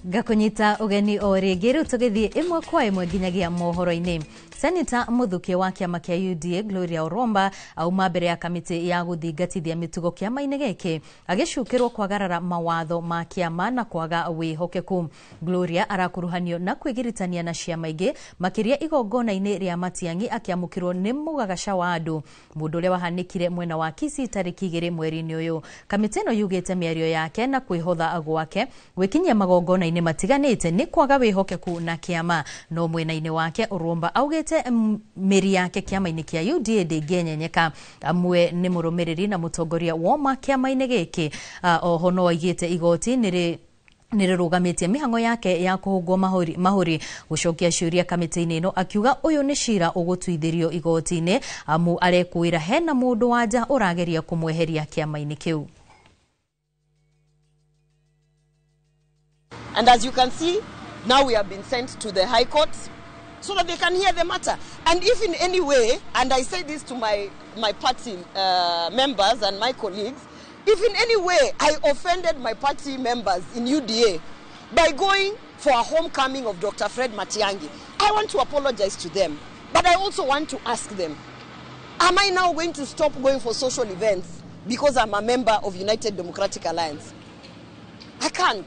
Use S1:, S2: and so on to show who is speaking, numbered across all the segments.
S1: Ngakunyita ũgeni o rĩngĩ. Rĩu tũgĩthiĩ ĩmwe kwa ĩmwe nginyagia mohoro-inĩ. Seneta Mũthuki wa kĩama kĩa UDA Gloria Oromba auma mbere ya kamĩtĩ ya gũthingatithia mĩtugo kĩama-inĩ gĩkĩ, agĩcukĩrwo kwagarara mawatho ma kĩama na kwaga wĩhokeku. Gloria arakuruhanio na kwĩgiritania na ciama ingĩ, makĩria igongona-inĩ rĩa Matiang'i akĩamũkĩrwo nĩ mũgagaca wa andũ, mũndũ ũrĩa wahanĩkire mwena wa Kisii tarĩki 2 mweri-inĩ ũyũ. Kamĩtĩ ĩno yugĩte mĩario yake na kwĩhotha gwake gwĩkinyia magongona-inĩ matiganĩte nĩ kwaga wĩhokeku na kĩama. No mwena-inĩ wake Oromba augĩte mĩri yake kĩama-inĩ kĩa UDA ndĩngĩenyenyeka. Amwe nĩ mũrũmĩrĩri na mũtongoria woma kĩama-inĩ gĩkĩ. Oho no aigĩte igoti nĩ nĩrĩrũgamĩtie mĩhang'o yake ya kũhũngwo mahũri, mahũri gũcokia ciũria kamĩtĩ-inĩ ĩno, akiuga ũyũ nĩ cira ũgũtuithĩrio igoti-inĩ, amu arekwĩra hena mũndũ wa nja ũrageria kũmweheria kĩama-inĩ kĩu.
S2: And as you can see, now we have been sent to the High Court so that they can hear the matter. And if in any way, and I say this to my party members and my colleagues, if in any way I offended my party members in UDA by going for a homecoming of Dr. Fred Matiang'i, I want to apologize to them. But I also want to ask them, am I now going to stop going for social events because I'm a member of United Democratic Alliance? I can't.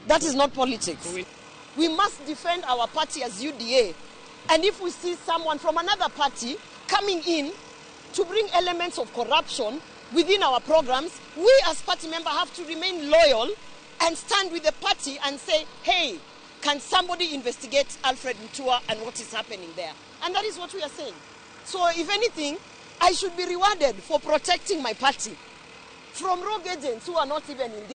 S2: That is not politics. We must defend our party as UDA. And if we see someone from another party coming in to bring elements of corruption within our programs, we as party members have to remain loyal and stand with the party and say, hey, can somebody investigate Alfred Mutua and what is happening there? And that is what we are saying. So if anything, I should be rewarded for protecting my party from rogue agents who are not even in this.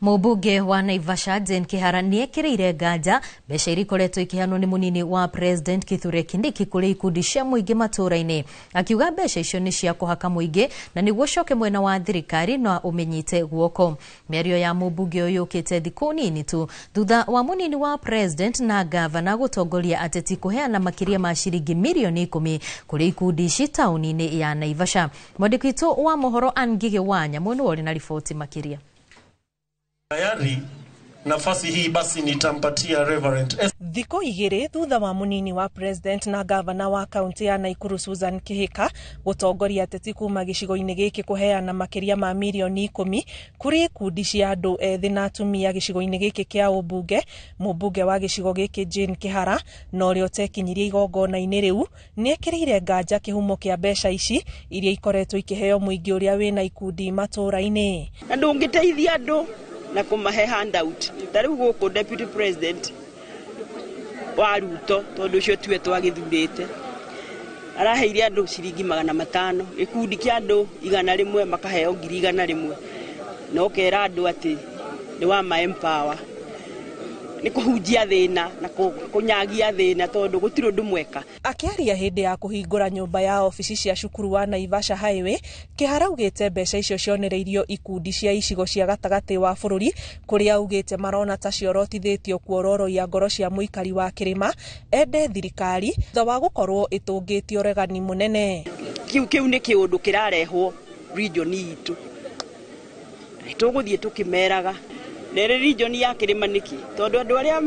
S1: Mũmbunge wa Naivasha Jane Kihara nĩekĩrĩire nganja mbeca iria ikoretwo ikĩheanwo nĩ mũnini wa President Kithure Kindiki kũrĩ ikundi cia mũingĩ matũũra-inĩ, akiuga mbeca icio nĩ cia kũhaka mũingĩ na nĩguo ũcoke mwena wa thirikari na ũmĩnyite guoko. Mĩario ya mũmbunge ũyũ yũkĩte thikũ nini tu thutha wa mũnini wa President na gavana gũtongoria ateti kũheana makĩria ma ciringi mirioni 10 kũrĩ ikundi ici taũni-inĩ ya Naivasha. Mwandĩki witũ wa mohoro Ann Ngigĩ wa Nyamũ nĩwe ũrĩ na riboti makĩria.
S3: Tayari nafasi hii basi nitampatia Reverend S.
S4: Thikũ igĩrĩ thutha wa mũnini wa President na gavana wa kaunti ya Nakuru Susan Kihika gũtongoria ateti kuma gĩcigo-inĩ gĩkĩ kũheana makĩria ma mirioni 10 kũrĩ ikundi cia andũ ethĩ na atumia gĩcigo-inĩ gĩkĩ kĩa ũmbunge, mũmbunge wa gĩcigo gĩkĩ Jane Kihara na ũrĩa ũtekinyirie igongona-inĩ rĩu nĩekĩrĩire nganja kĩhumo kĩa mbeca ici iria ikoretwo ikĩheo mũingĩ ũrĩa wĩna ikundi matũũra-inĩ.
S5: Na ndũngĩteithia andũ na kũmahe handout ta rĩu gũkũ Deputy President wa Ruto, tondũ ũcio tiwe twagĩthurĩte, araheire andũ ciringi 500, gĩkundi kĩa andũ 100 makaheo 100,000, na ũkera andũ atĩ nĩ wa ma empower, nĩ kũhunjia thĩna na kũnyagia thĩna tondũ gũtirĩ ũndũ mweka.
S4: Akĩaria hĩndĩ ya kũhingũra nyũmba ya obici cia cukuru wa Naivasha Highway, Kihara augĩte mbeca icio cionereirio ikundi cia icigo cia gatagatĩ wa bũrũri kũrĩa augĩte marona ta ciorotithĩtio kuororoia ngoro cia mũikari wa kĩrĩma ende thirikari thutha wa gũkorwo ĩtũngĩtie ũregani mũnene.
S5: Kĩu nĩ kĩũndũ kĩrarehwo region itũ, tũgũthiĩ tũkĩmeraga nere region ya kĩrĩma nĩkĩ, tondũ andũ arĩa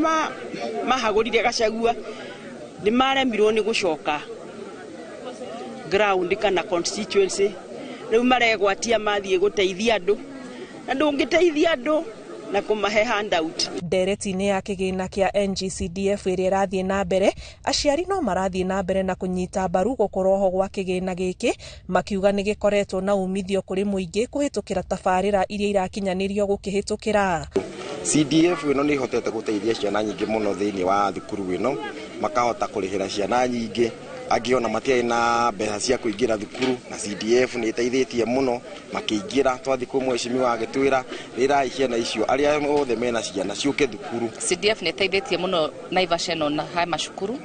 S5: mahagũrire Gachagua nĩ maremirwo nĩ gũcoka ground kana constituency, rĩu maregwatia mathiĩ gũteithia andũ, na ndũngĩteithia andũ na kũmahe handout.
S4: Ndereti-inĩ ya kĩgĩna kĩa NGCDF ĩrĩa ĩrathiĩ na mbere, aciari no marathiĩ na mbere na kũnyita mbaru gũkorwo ho gwa kĩgĩna gĩkĩ, makiuga nĩ gĩkoretwo na umithio kũrĩ mũingĩ kũhĩtũkĩra tabarĩra iria irakinyanĩrio gũkĩhĩtũkĩra.
S6: CDF ĩno nĩ ĩhotete gũteithia ciana nyingĩ mũno thĩinĩ wa thukuru ĩno, makahota kũrĩhĩra ciana nyingĩ, angĩ ona matiarĩ na mbeca cia kũingĩra thukuru, na CDF nĩ ĩteithĩtie mũno makĩingĩra. Twathiĩ kwĩ mheshimiwa agĩtwĩra rĩrai ciana icio, arĩa othe mena ciana ciũke thukuru.
S7: CDF nĩ ĩteithĩtie mũno Naivasha ĩno na haya macukuru,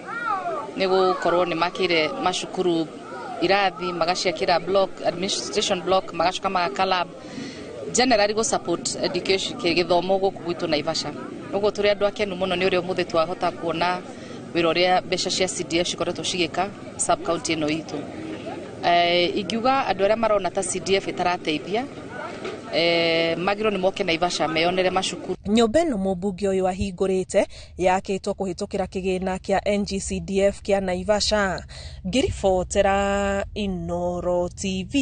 S7: nĩ gũkorwo nĩ makĩire macukuru irathi, magaciakĩra block, administration block, magacoka magaka lab, generally go support education gĩthomo gũkũ gwitũ Naivasha. Ũguo tũrĩ andũ akenu mũno nĩ ũrĩa ũmũthĩ twahota kuona wĩra ũrĩa mbeca cia CDF cikoretwo cigĩka sub county ĩno itũ. Ingiuga andũ arĩa marona ta CDF ĩtarateithia Magĩrĩirwo nĩ moke Naivasha meyonere macukuru.
S4: Nyũmba ĩno mũmbunge ũyũ ahingũrĩte yakĩtwo kũhĩtũkĩra kĩgĩna kĩa NGCDF kĩa Naivasha. Ngĩribotera Inooro TV,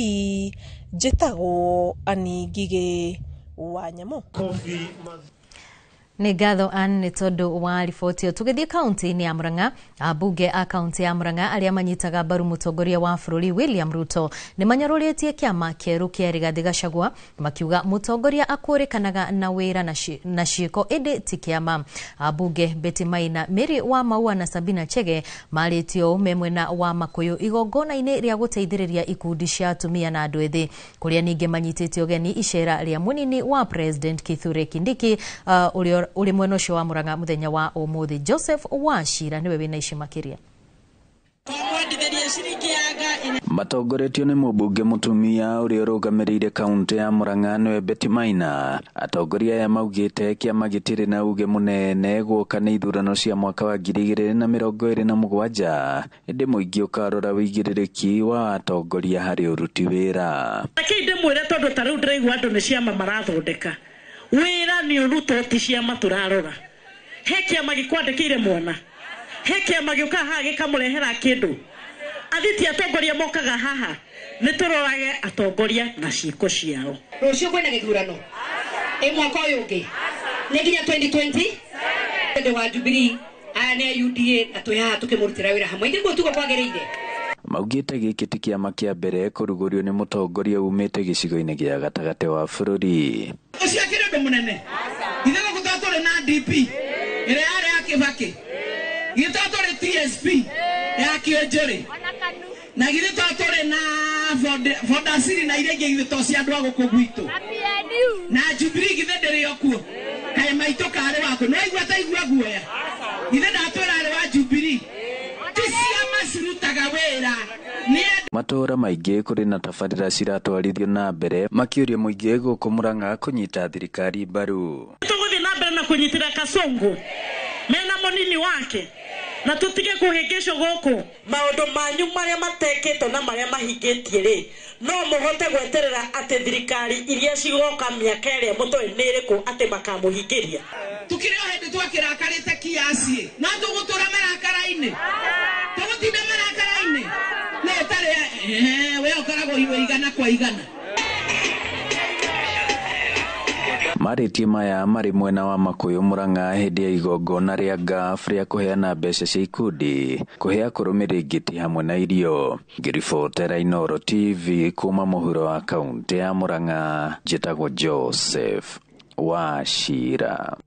S4: njĩtagwo Annie Ngigĩ wa Nyamũ.
S1: Nĩ ngatho Ann nĩ tondũ wa riboti ĩyo. Tũgĩthiĩ kaunti-inĩ ya Murang'a, ambunge a kaunti ya Murang'a arĩa manyitaga mbaru mũtongoria wa bũrũri William Ruto nĩ manyũrũrĩtie kĩama kĩerũ kĩa Rigathĩ Gachagua, makiuga mũtongoria akũrĩkanaga na wĩra na ciĩko ĩndĩ ti kĩama. Ambunge Betty Maina, Mary wa Maua na Sabina Chege marĩtie ũũ me mwena wa Makuyu igongona-inĩ rĩa gũteithĩrĩria ikundi cia atumia na andũ ethĩ, kũrĩa ningĩ manyitĩte ũgeni icera rĩa mũnini wa President Kithure Kindiki ũrĩa ũrĩ mwena ũcio wa Murang'a mũthenya wa ũmũthĩ. Joseph Wachira nĩwe wĩna ici makĩria.
S8: Matongoretio nĩ mũmbunge mũtumia ũrĩa ũrũgamĩrĩire kaunti ya Murang'a nĩwe Betty Maina. Atongoria aya maugĩte kĩama gĩtirĩ na uge mũnene guoka nĩ ithurano cia mwaka wa 2027, ĩndĩ mũingĩ ũkarora wĩigĩrĩrĩki wa atongoria harĩ ũruti wĩra.
S9: Reke ndĩmwĩre tondũ ta rĩu ndĩraigua andũ nĩ ciama marathondeka. Wĩra nĩ ũrutwo, ti ciama tũrarora. He kĩama gĩkwandĩkĩire mwana, he kĩama gĩũkaga haha gĩkamũrehera kĩndũ. Athiti atongoria mokaga haha, nĩ tũrorage atongoria na ciĩko ciao.
S10: Rũciũ kwĩna gĩthurano ĩ mwaka ũyũ ũngĩ nĩ nginya 2020 ndĩ wa Jubilee, aya nĩ a UDA na twĩ haha tũkĩmũrutĩra wĩra hamwe. Nĩguo tugo kwagĩrĩire.
S8: Maugĩte gĩkĩ ti kĩama kĩa mbere kũrugũrio nĩ mũtongoria umĩte gĩcigo-inĩ gĩa gatagatĩ wa bũrũri.
S11: Ũcio akĩrĩ ũndũ mũnene. Ithe gũkũ to tũrĩ na DP ĩrĩa yarĩ ya Kĩbakĩ, githĩ to tũrĩ TSP ya Kĩonjũrĩ, na githĩ to tũrĩ na Fodasiri na iria ingĩ, githĩ to cia andũ a gũkũ gwitũ, na Jubilee githĩ ndĩrĩ o kuo? Kaĩ maitũ karĩ waku no igua ta igua guoya, githĩ ndatwĩra arĩ wa Jubilee? Ti ciama cirutaga wĩra.
S8: Matũũra maingĩ kũrĩ na tabarĩra ciratwarithio na mbere makĩũria mũingĩ gũkũ Murang'a kũnyita thirikari mbaru.
S9: Tũgũthiĩ na mbere na kũnyitĩra Kasongo mena mũnini wake na tũtige kũhĩngĩcwo gũkũ. Maũndũ manyu marĩa matekĩtwo na marĩa mahingĩtie rĩ, no mũhote gweterera atĩ thirikari iria cigoka mĩaka ĩrĩa mũtoĩ nĩ ĩrĩkũ atĩ makamũhingĩria.
S11: Tukĩrĩ o hĩndĩ twakĩrakarĩte kiasi, no tũgũtũra marakara-inĩ, tũgũtinda marakara-inĩ no ũtarĩ we ũkoragwo iwe igana kwa igana.
S8: Marĩtie maya marĩ mwena wa Makuyu Murang'a hĩndĩ ya igongona rĩa GAF rĩa kũheana mbeca cia ikundi, kũhe akũrũmĩrĩri ngĩti hamwe na irio. Ngĩribotera Inooro TV kuma mũhuro wa kaunti ya Murang'a, njĩtagwo Joseph Wachira.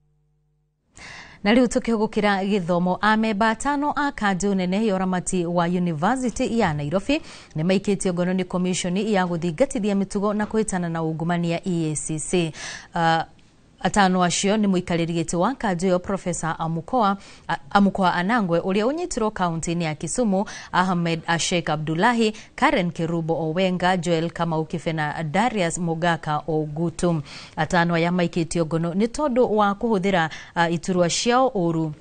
S1: Na rĩu tũkĩhũgũkĩra gĩthomo, amemba atano a kanjũ nene ya ũramati wa University ya Nairobi nĩ maikĩtio ngono nĩ komishoni ya gũthingatithia mĩtugo na kũhĩtana na ungumania EACC. Atano acio nĩ mũikarĩri gĩtĩ wa kanjũ ĩyo Professor Amukoa Anangwe ũrĩa ũnyitirwo kaunti-inĩ ya Kisumu, Ahmed Sheikh Abdullahi, Karen Kerubo Owenga, Joel Kamau Kibe na Darius Mogaka Ogutu. Atano aya maikĩtio ngono nĩ tondũ wa kũhũthĩra iturwa ciao ũru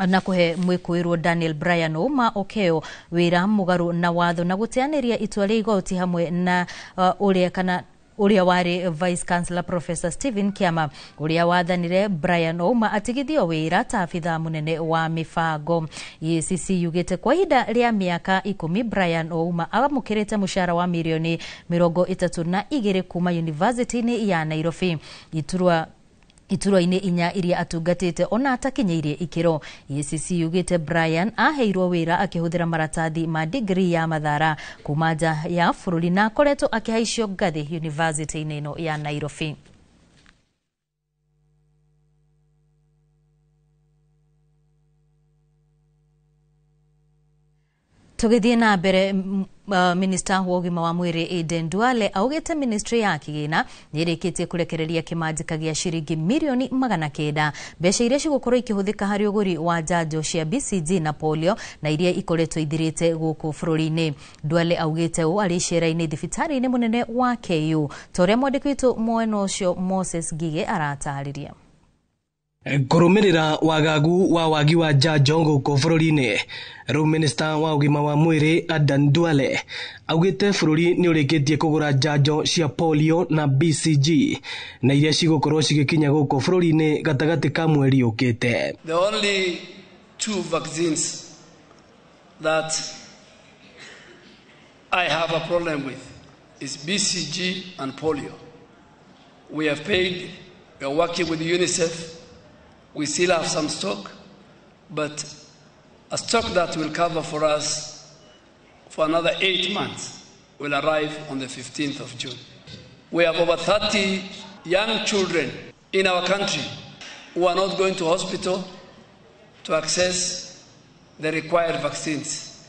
S1: na kũhe mwĩkũĩrwo Daniel Brian Ouma Okeo wĩra mũgarũ na watho na gũteanĩria itua rĩa igoti hamwe na ũrĩa kana ũrĩa warĩ Vice Chancellor Professor Stephen Kiama ũrĩa wathanire Brian Ouma atigithio wĩra ta abithaa mũnene wa mĩbango. EACC yugĩte kwa ihinda rĩa mĩaka 10 Brian Ouma amũkĩrĩte mũcara wa mirioni 32 kuma University-inĩ ya Nairobi. Iturwa-inĩ inya iria atungatĩte ona atakinyĩirie ikĩro. EACC yugĩte Brian aheirwo wĩra akĩhũthĩra maratathi ma degree ya Mathara kuma nja ya bũrũri na akoretwo akĩhaicio ngathĩ university-inĩ ĩno ya Nairobi. Tũgĩthiĩ na mbere, Minister wa ũgima wa mwĩrĩ Aden Duale augĩte ministry ya kĩgĩna nĩ ĩrĩkĩtie kũrekereria kĩmanjĩka gĩa ciringi mirioni 900, mbeca iria cigũkorwo ikĩhũthĩka harĩ ũgũri wa njanjo cia BCG na polio na iria ikoretwo ithirĩte gũkũ bũrũri-inĩ. Duale augĩte ũũ arĩ icera-inĩ thibitarĩ-inĩ mũnene wa KU, ta ũrĩa mwandĩki witũ mwena ũcio Moses Ngige aratarĩria.
S12: Kũrũmĩrĩra wagagu wa wagi wa njanjo gũkũ bũrũri-inĩ, rĩu minista wa ũgima wa mwĩrĩ Adan Duale augĩte bũrũri nĩ ũrĩkĩtie kũgũra njanjo cia polio na BCG na iria cigũkorwo cigĩkinya gũkũ bũrũri-inĩ gatagatĩ ka mweri ũkĩte.
S13: The only two vaccines that I have a problem with is BCG and polio. We have paid, we are working with UNICEF. We still have some stock, but a stock that will cover for us for another 8 months will arrive on the 15th of June. We have over 30 young children in our country who are not going to hospital to access the required vaccines.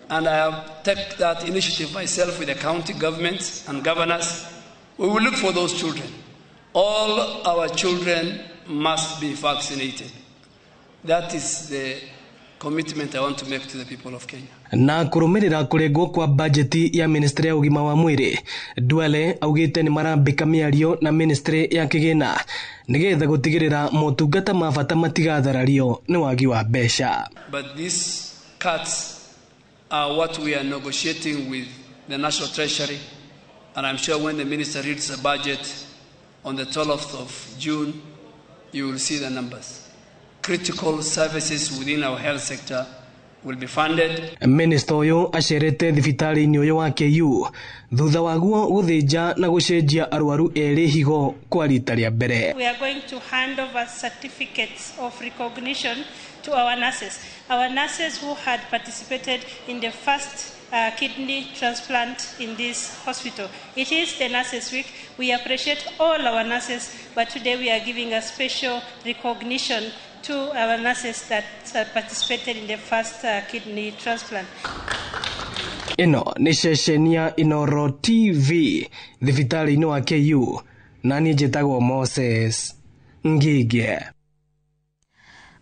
S13: And I have taken that initiative myself with the county governments and governors. We will look for those children. All our children must be vaccinated. That is the commitment I want to make to the people of Kenya.
S12: Na kũrũmĩrĩra kũrengwo kwa bajeti ya ministry ya ũgima wa mwĩrĩ, Duale augĩte nĩ marambĩka mĩario na ministry ya kĩgĩna nĩgetha gũtigĩrĩra motungata ma bata matigatharario nĩ wagi wa mbeca.
S13: But these cuts are what we are negotiating with the National Treasury, and I'm sure when the minister reads the budget on the 12th of June, you will see the numbers. Critical services within our health sector will be funded.
S12: Minister ũyũ acerete thibitarĩ-inĩ ũyũ wa KU thutha waguo gũthĩnja na gũcenjia arwaru erĩ higo kwa rita rĩa mbere.
S14: We are going to hand over certificates of recognition to our nurses. Our nurses who had participated in the first kidney transplant in this hospital. It is the Nurses Week. We appreciate all our nurses, but today we are giving a special recognition to our nurses that participated in the first kidney transplant.
S12: Ĩno nĩ ceceni ya Inoro TV thibitarĩ-inĩ wa KU, na niĩ njĩtagwo Moses Ngige.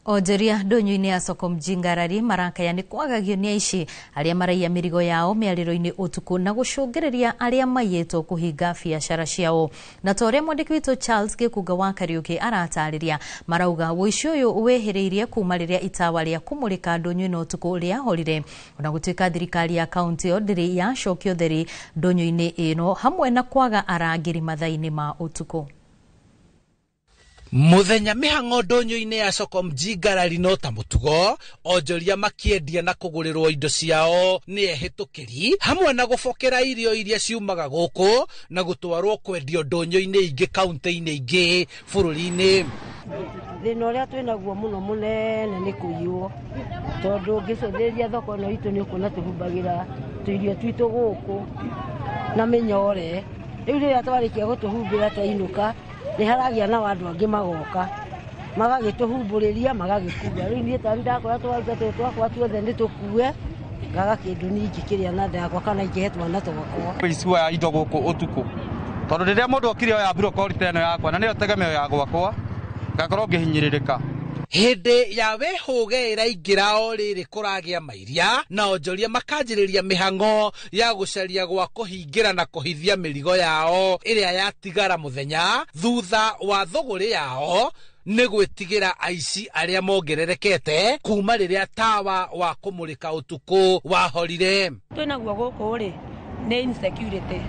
S1: Onjoria ndũnyũ-inĩ ya soko mjingarari marakaya nĩ kwagagio nĩ aici arĩa maraiya mĩrigo yao mĩarĩro-inĩ ũtukũ na gũcũngĩrĩria arĩa maiyĩtwo kũhinga biacara ciao. Na ta ũrĩa mwandĩki witũ Charles Gĩkunga wa Kariũki aratarĩria, marauga ũici ũyũ wĩhĩrĩirie kuma rĩrĩa itawa rĩa kũmũrĩka ndũnyũ ĩno ũtukũ rĩahorire, ona gũtuĩka thirikari ya kaũntĩ ĩyo ndĩrĩ yacokia ũtheri ndũnyũ-inĩ ĩno hamwe na kwaga arangĩri mathaa-inĩ ma ũtukũ.
S15: Muthenya mĩhang'o ndũnyũ-inĩ ya soko mjingarari no ta mũtugo, onjoria makĩendia na kũgũrĩrwo indo ciao nĩ ehĩtũkĩri hamwe na gũbokera irio iria ciumaga gũkũ na gũtwarwo kwendio ndũnyũ-inĩ ingĩ kaũntĩ-inĩ ingĩ bũrũri-inĩ.
S16: Thĩna ũrĩa twĩnaguo mũno mũnene nĩ kũiywo, tondũ ũngĩcũthĩrĩria thoko ĩno itũ nĩ ũkuona tũhumbagĩra tũirio twitũ gũkũ na mĩnyore. Rĩu rĩrĩa twarĩkia gũtũhumbĩra twainũka, nĩ haragia na andũ angĩ magoka magagĩtũhumbũrĩria magagĩkua. Rĩu niĩ tani ndakora twaruta tũtũ twakwa tuothe nĩ tũkue, ngaga kĩndũ ningĩ kĩrĩa na ndakwa kana ingĩhe twana twakwa.
S17: Ũici wa indo gũkũ ũtukũ, tondũ rĩrĩa mũndũ okire oya brokoli ta ĩno yakwa na nĩyo tegemeo ya gwakwa, ngakorwo ngĩhinyĩrĩrĩka.
S15: Hĩndĩ ya wĩhũge ĩraingĩra o rĩrĩ kũragĩa mairia na onjoria makanjĩrĩria mĩhang'o ya gũcaria gwa kũhingĩra na kũhithia mĩrigo yao ĩrĩa yatigara mũthenya thutha wa thũgũrĩ yao nĩ gwĩtigĩra aici arĩa mongererekete kuma rĩrĩa tawa wa kũmũrĩka ũtukũ wahorire.
S18: Twĩnaguo gũkũ rĩ nĩ insecurity,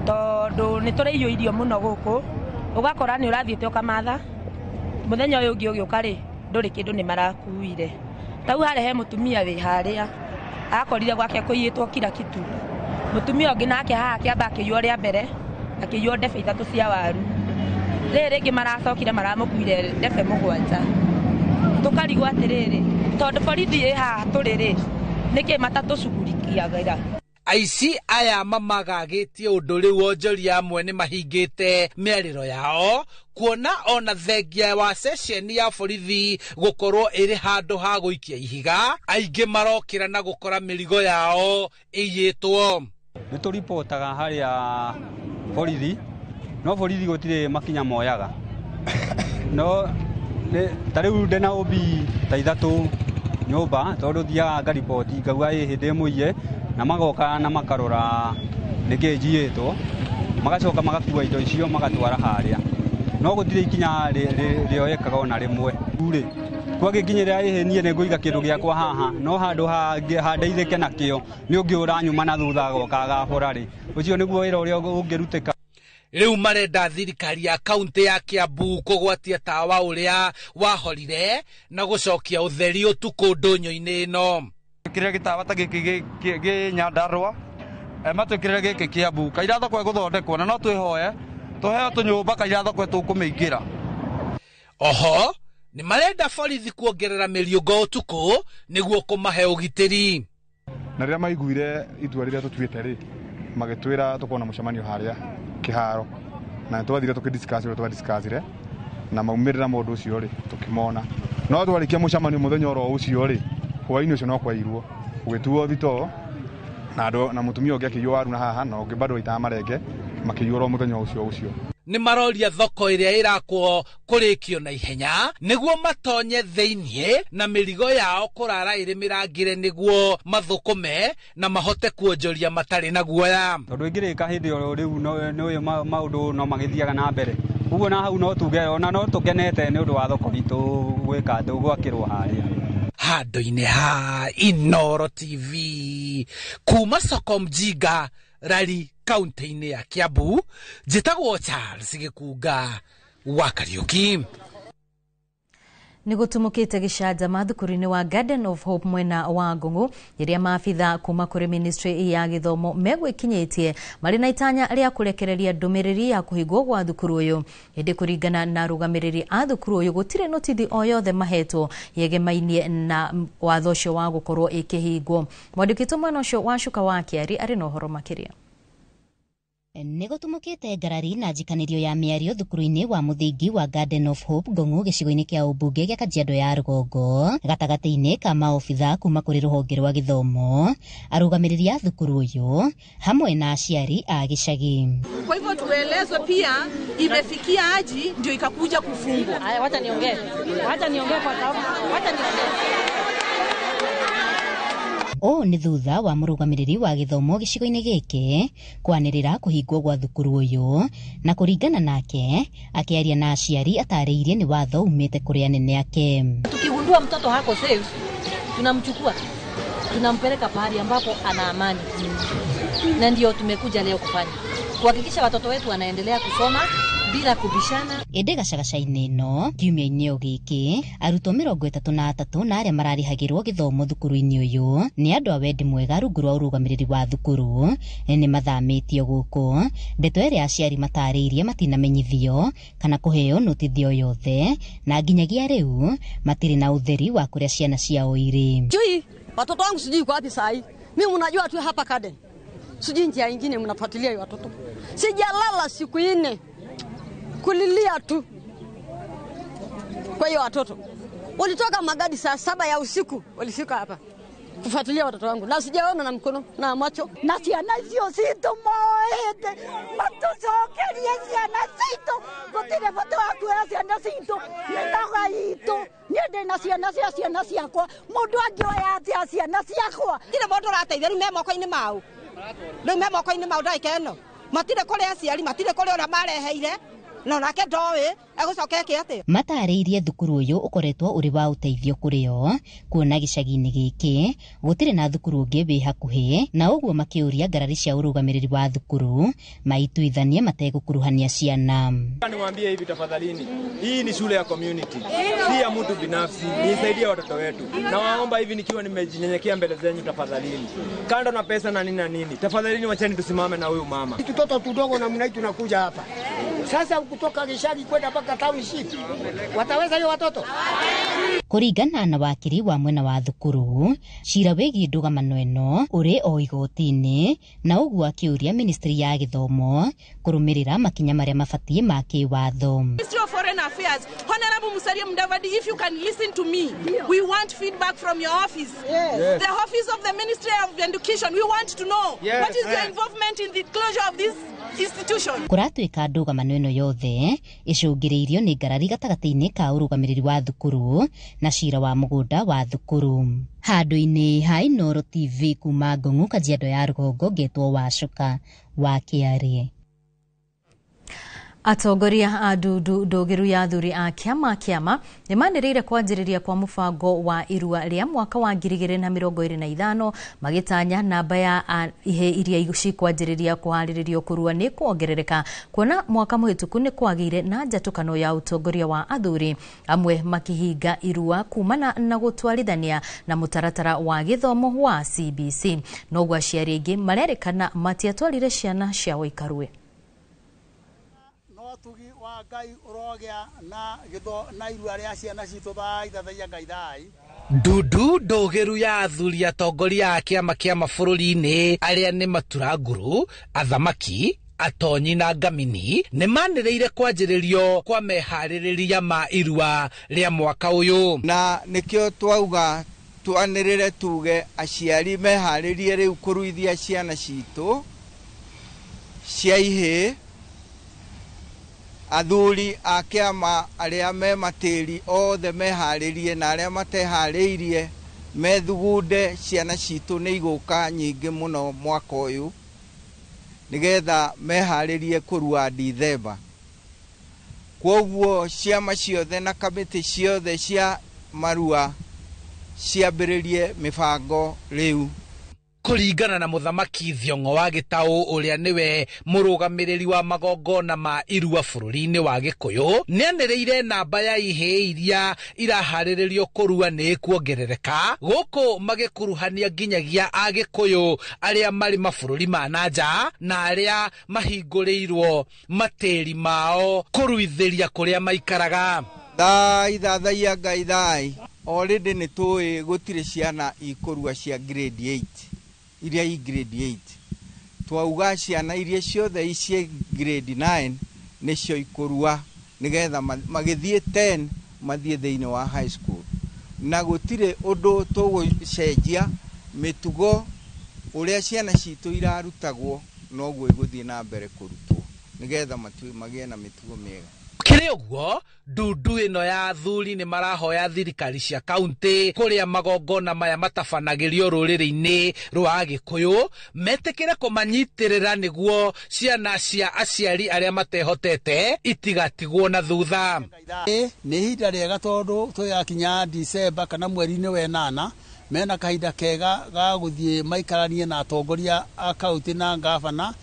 S18: tondũ nĩ tũrĩiywo irio mũno gũkũ, ũgakora nĩ ũrathiĩte ũkamatha mũthenya ũyũ ũngĩ ũgĩũka rĩ ndũrĩ kĩndũ nĩ marakuire. Tau harĩa he mũtumia wĩ harĩa akorire gwake kũiyĩtwo kila kitu. Mũtumia ũngĩ nake haha akĩamba akĩiywo rĩa mbere, akĩiywo ndebe 3 cia waru. Rĩrĩ rĩngĩ maracokire maramũkuire ndebe 7. Tũkarigwo atĩrĩrĩ, tondũ borithi ĩ haha tũrĩ rĩ, nĩkĩ matatũcugurikiagĩra?
S15: Aici aya mamagagĩtie ũndũ rĩu onjoria amwe nĩ mahingĩte mĩarĩro yao kuona ona thengia wa ceceni ya borithi gũkorwo ĩrĩ handũ ha gũikia ihiga, aingĩ marokĩra na gũkora mĩrigo yao ĩiyĩtwo.
S17: Nĩ tũripotaga harĩa borithi, no borithi gũtirĩ makinya moyaga. No ta rĩu ndĩna ũmbi ta 3 nyũmba, tondũ thiaga ngariboti ngauga ĩ hĩndĩ mũiye, na magoka na makarora nĩkĩ njiyĩtwo, magacoka magakua indo icio magatwara harĩa. No gũtirĩ ikinya rĩoyekaga ona rĩmwe. Rĩ kwagĩkinyĩrĩra ĩhĩ niĩ nĩ ngũiga kĩndũ gĩakwa haha no handũ handeithĩke nakĩo nĩ ũngĩ ũranyuma na thutha agoka agabora rĩ, ũcio nĩguo wĩra ũrĩa ũngĩrutĩka.
S15: Rĩu marenda thirikari ya kaunti ya Kiambu kũgwatia tawa ũrĩa wahorire na gũcokia ũtheri ũtukũ ndũnyũ-inĩ ĩno.
S19: Kĩrĩa gĩtawa ta gĩkĩ gĩ Nyandarũa, matwĩkĩrĩre gĩkĩ Kiambu kaira thoko ĩgũthondekwo na no twĩhoe tũheo tũnyũmba kaira thoko tũkũmĩingĩra.
S15: Oho nĩ marenda borithi kuongerera mĩriũngo ũtukũ nĩguo kũmahe ũgitĩri.
S20: Na rĩrĩa maiguire itua rĩrĩa tũtuĩte rĩ, magĩtwĩra tũkorwo na mũcemanio harĩa kĩharo, na twathire tũkĩdiscuss ũrĩa twadiscussire na maumĩrĩra ma ũndũ ũcio rĩ tũkĩmona. No twarĩkia mũcemanio mũthenya oro ũcio rĩ, hwaĩ-inĩ ũcio no kwairwo gũgĩtuo thitoo na andũ na mũtumia ũngĩ akĩiywo waru na haha na ũngĩ bado waitaga marenge makĩiywo mũthenya ũcio.
S15: Nĩ maroria thoko ĩrĩa ĩrakwo kũrĩkio na ihenya nĩguo matonye thĩiniĩ na mĩrigo yao kũrara ĩrĩ mĩrangĩre nĩguo mathũkũme na mahote kuonjoria matarĩ na guoya.
S17: Tondũ ĩngĩrĩka hĩndĩ ĩyo rĩu nĩ maũndũ no magĩthiaga na mbere. Ũguo na hau no tuge ona no tũkenete nĩ ũndũ wa thoko itũ gwĩka atĩ gwakĩrwo harĩa.
S15: Handũ-inĩ ha Inooro TV kuma soko Mjinga Rari kaunti-inĩ ya Kiambu, njĩtagwo Charles Gĩkunga wa Kariũki.
S1: Nĩ gũtumũkĩte gĩcanjama thukuru-inĩ wa Garden of Hope mwena wa Ngũng'ũ rĩrĩa maabitha kuma kũrĩ ministry ya gĩthomo megwĩkinyĩtie marĩ na itanya rĩa kũrekereria ndũmĩrĩri ya kũhingwo gwa thukuru ũyũ. Ĩndĩ kũringana na arũgamĩrĩri a thukuru ũyũ gũtirĩ notithi o yothe mahetwo yegemainie na watho ũcio wa gũkorwo ĩkĩhingwo. Mwandĩki witũ mwena ũcio wa Cuka wa Kĩari arĩ na ũhoro makĩria.
S21: Nĩ gũtumũkĩte ngarari na njikanĩrio ya mĩario thukuru-inĩ wa mũthingi wa Garden of Hope Ngong'u gĩcigo-inĩ kĩa ũmbunge gĩa Kajiado ya Rũgongo gatagatĩ-inĩ ka maobitha kuma kũrĩ rũhonge rwa gĩthomo, arũgamĩrĩri a thukuru ũyũ hamwe na aciari a gĩcagi.
S22: Kwa hivyo tuelezwe pia imefikia aji ndio ikakuja kufungwa.
S23: Haya, wacha niongee. Wacha niongee kwa sababu wacha niongee.
S21: Ũũ nĩ thutha wa mũrũgamĩrĩri wa gĩthomo gĩcigo-inĩ gĩkĩ kwanĩrĩra kũhingwo gwa thukuru ũyũ na kũringana nake akĩaria na aciari atarĩirie nĩ watho umĩte kũrĩ anene ake.
S23: Tukigundua mtoto hako safe, tunamchukua tunampeleka pahali ambapo ana amani, na ndio tumekuja leo kufanya kuhakikisha watoto wetu wanaendelea kusoma bila kubishana.
S21: Ĩndĩ gacagaca-inĩ ĩno kiumia-inĩ o gĩkĩ arutwo 33 na arĩa mararĩhagĩrwo gĩthomo thukuru-inĩ ũyũ nĩ andũ a wendi mwega rungu rwa ũrũgamĩrĩri wa thukuru nĩ mathamĩtio gũkũ. Ndeto ĩrĩa aciari matarĩirie matinamenyithio kana kũheo notithi o yothe na nginyagia rĩu matirĩ na ũtheri wa kũrĩa ciana ciao irĩ.
S2: Sijui watoto wangu sijui kwa wapi saa hii. Mimi mnajua tu hapa Garden. Sijui njia nyingine mnafuatilia watoto. Sijalala siku 4. Kulilia tu. Kwa hiyo watoto walitoka magadi saa 7 ya usiku walifika hapa kufuatilia watoto wangu na sijaona na mkono na macho.
S24: Na ciana icio citũ moete matũcokerie ciana citũ gũtirĩ bata wa kuoya ciana citũ nĩ noga itũ niĩ ndĩ na ciana cia ciana ciakwa mũndũ angĩoya atĩa ciana ciakwa.
S22: Tirĩ mũndũ ũrateithia rĩu me moko-inĩ mao, rĩu me moko-inĩ mao ndagĩka ĩno matirĩ kũrĩ aciari matirĩ kũrĩ ũrĩa mareheire no nake ndoĩ egũcoka eke atĩa.
S21: Matarĩirie thukuru ũyũ ũkoretwo ũrĩ wa ũteithio kũrĩ o kuona gĩcagi-inĩ gĩkĩ gũtirĩ na thukuru ũngĩ wĩ hakuhĩ na ũguo makĩũria ngarari cia ũrũgamĩrĩri wa thukuru maituithanie mategũkuruhania ciana.
S25: Niwaambie hivi tafadhalini, hii ni shule ya community, si ya mtu binafsi, nisaidie watoto wetu. Na waomba hivi nikiwa nimejinyenyekea mbele zenyu tafadhalini, kando na pesa na nini na nini, tafadhalini wacheni tusimame na huyu mama.
S26: Tutoto tudogo namna hii tunakuja hapa sasa kutoka gĩcagi kwenda mpaka township, wataweza hiyo watoto?
S21: Kũringana na wakiri wa mwena wa thukuru cira wĩgiĩ ndũgamano ĩno ũrĩ o igoti-inĩ na ũguo akĩũria ministry ya gĩthomo kũrũmĩrĩra makinya marĩa mabatiĩ ma kĩwatho.
S22: Ministry of Foreign Affairs, Honorable Musalia Mudavadi, if you can listen to me, we want feedback from your office.
S25: Yes.
S22: The office of the Ministry of Education, we want to know what is your involvement in the closure of this institution.
S21: Kũratuĩka ndũgamano ĩno yothe ĩcũngĩrĩirio nĩ ngarari gatagatĩ-inĩ ka ũrũgamĩrĩri wa thukuru na cira wa mũgũnda wa thukuru. Handũ-inĩ ha Inooro TV kuma Ngong'u Kajiado ya Rũgongo ngetwo Wacuka wa Kĩarĩ.
S1: Atongoria a ndundu ndũgĩru ya athuri a kĩama kĩama nĩmanĩrĩire kwanjĩrĩria kwa mũbango wa irua rĩa mwaka wa 2025 magĩtanya namba ya ihĩ iria cikwanjĩrĩria kũharĩrĩrio kũrua nĩ kuongerereka kuona mwaka mũhĩtũku nĩ kwagĩire na njatũkano ya ũtongoria wa athuri amwe makĩhinga irua kumana na gũtwarithania na mũtaratara wa gĩthomo wa CBC. Noguo aciari aingĩ marerĩkana matiatwarire ciana ciao ikarue.
S3: Tugi wa Ngai ũrogĩa na gĩtho na irua rĩa ciana citũ thai thathaiya Ngai thai.
S15: Ndundu ndũgĩru ya athuri atongoria a kĩama kĩama bũrũri-inĩ arĩa nĩ maturanguru, athamaki, atonyi na ngamini nĩ manĩrĩire kwanjĩrĩrio kwa meharĩrĩria ma irua rĩa mwaka ũyũ.
S4: Na nĩkĩo twauga twanĩrĩre tuge aciari meharĩrie rĩu kũruithia ciana citũ cia ihĩĩ, athuri a kĩama arĩa me matĩri othe meharĩrie na arĩa mateharĩirie methugunde ciana citũ nĩ igũka nyingĩ mũno mwaka ũyũ nĩgetha meharĩrie kũrua Dithemba. Kwoguo ciama ciothe na kamĩtĩ ciothe cia marua ciambĩrĩrie mĩbango rĩu.
S15: Kũringana na mũthamaki Thiong'o wa Gĩtaũ ũrĩa nĩwe mũrũgamĩrĩri wa magongona ma irua bũrũri-inĩ wa Gĩkũyũ, nĩanĩrĩire namba ya ihĩĩ iria iraharĩrĩrio kũrua nĩ ĩkuongerereka gũkũ magĩkuruhania nginyagia Agĩkũyũ arĩa marĩ mabũrũri ma na nja na arĩa mahingũrĩirwo matĩri mao kũruithĩria kũrĩa maikaraga.
S4: Thai thathaiya Ngai thai. Already nĩ tũĩ gũtirĩ ciana ikũrua cia grade 8 iria i grade 8. Twauga ciana iria ciothe ici grade 9 nĩcio ikũrua nĩgetha magĩthiĩ 10 mathiĩ thĩinĩ wa high school. Na gũtirĩ ũndũ tũgũcenjia mĩtugo ũrĩa ciana citũ irarutagwo noguo igũthiĩ na mbere kũrutwo nĩgetha magĩe na mĩtugo mĩega.
S15: Kĩrĩ ũguo ndundu ĩno ya athuri nĩ marahoya thirikari cia kaunti kũrĩa magongona maya matabanagĩrio rũrĩrĩ-inĩ rwa Agĩkũyũ metĩkĩre kũmanyitĩrĩra nĩguo ciana cia aciari arĩa matehotete itigatigwo na thutha.
S3: Nĩ ihinda rĩega tondũ tũyakinya Dicemba kana mweri-inĩ wa ĩnana mena kahinda kega ga gũthiĩ maikaranie na atongoria a kaunti na ngabana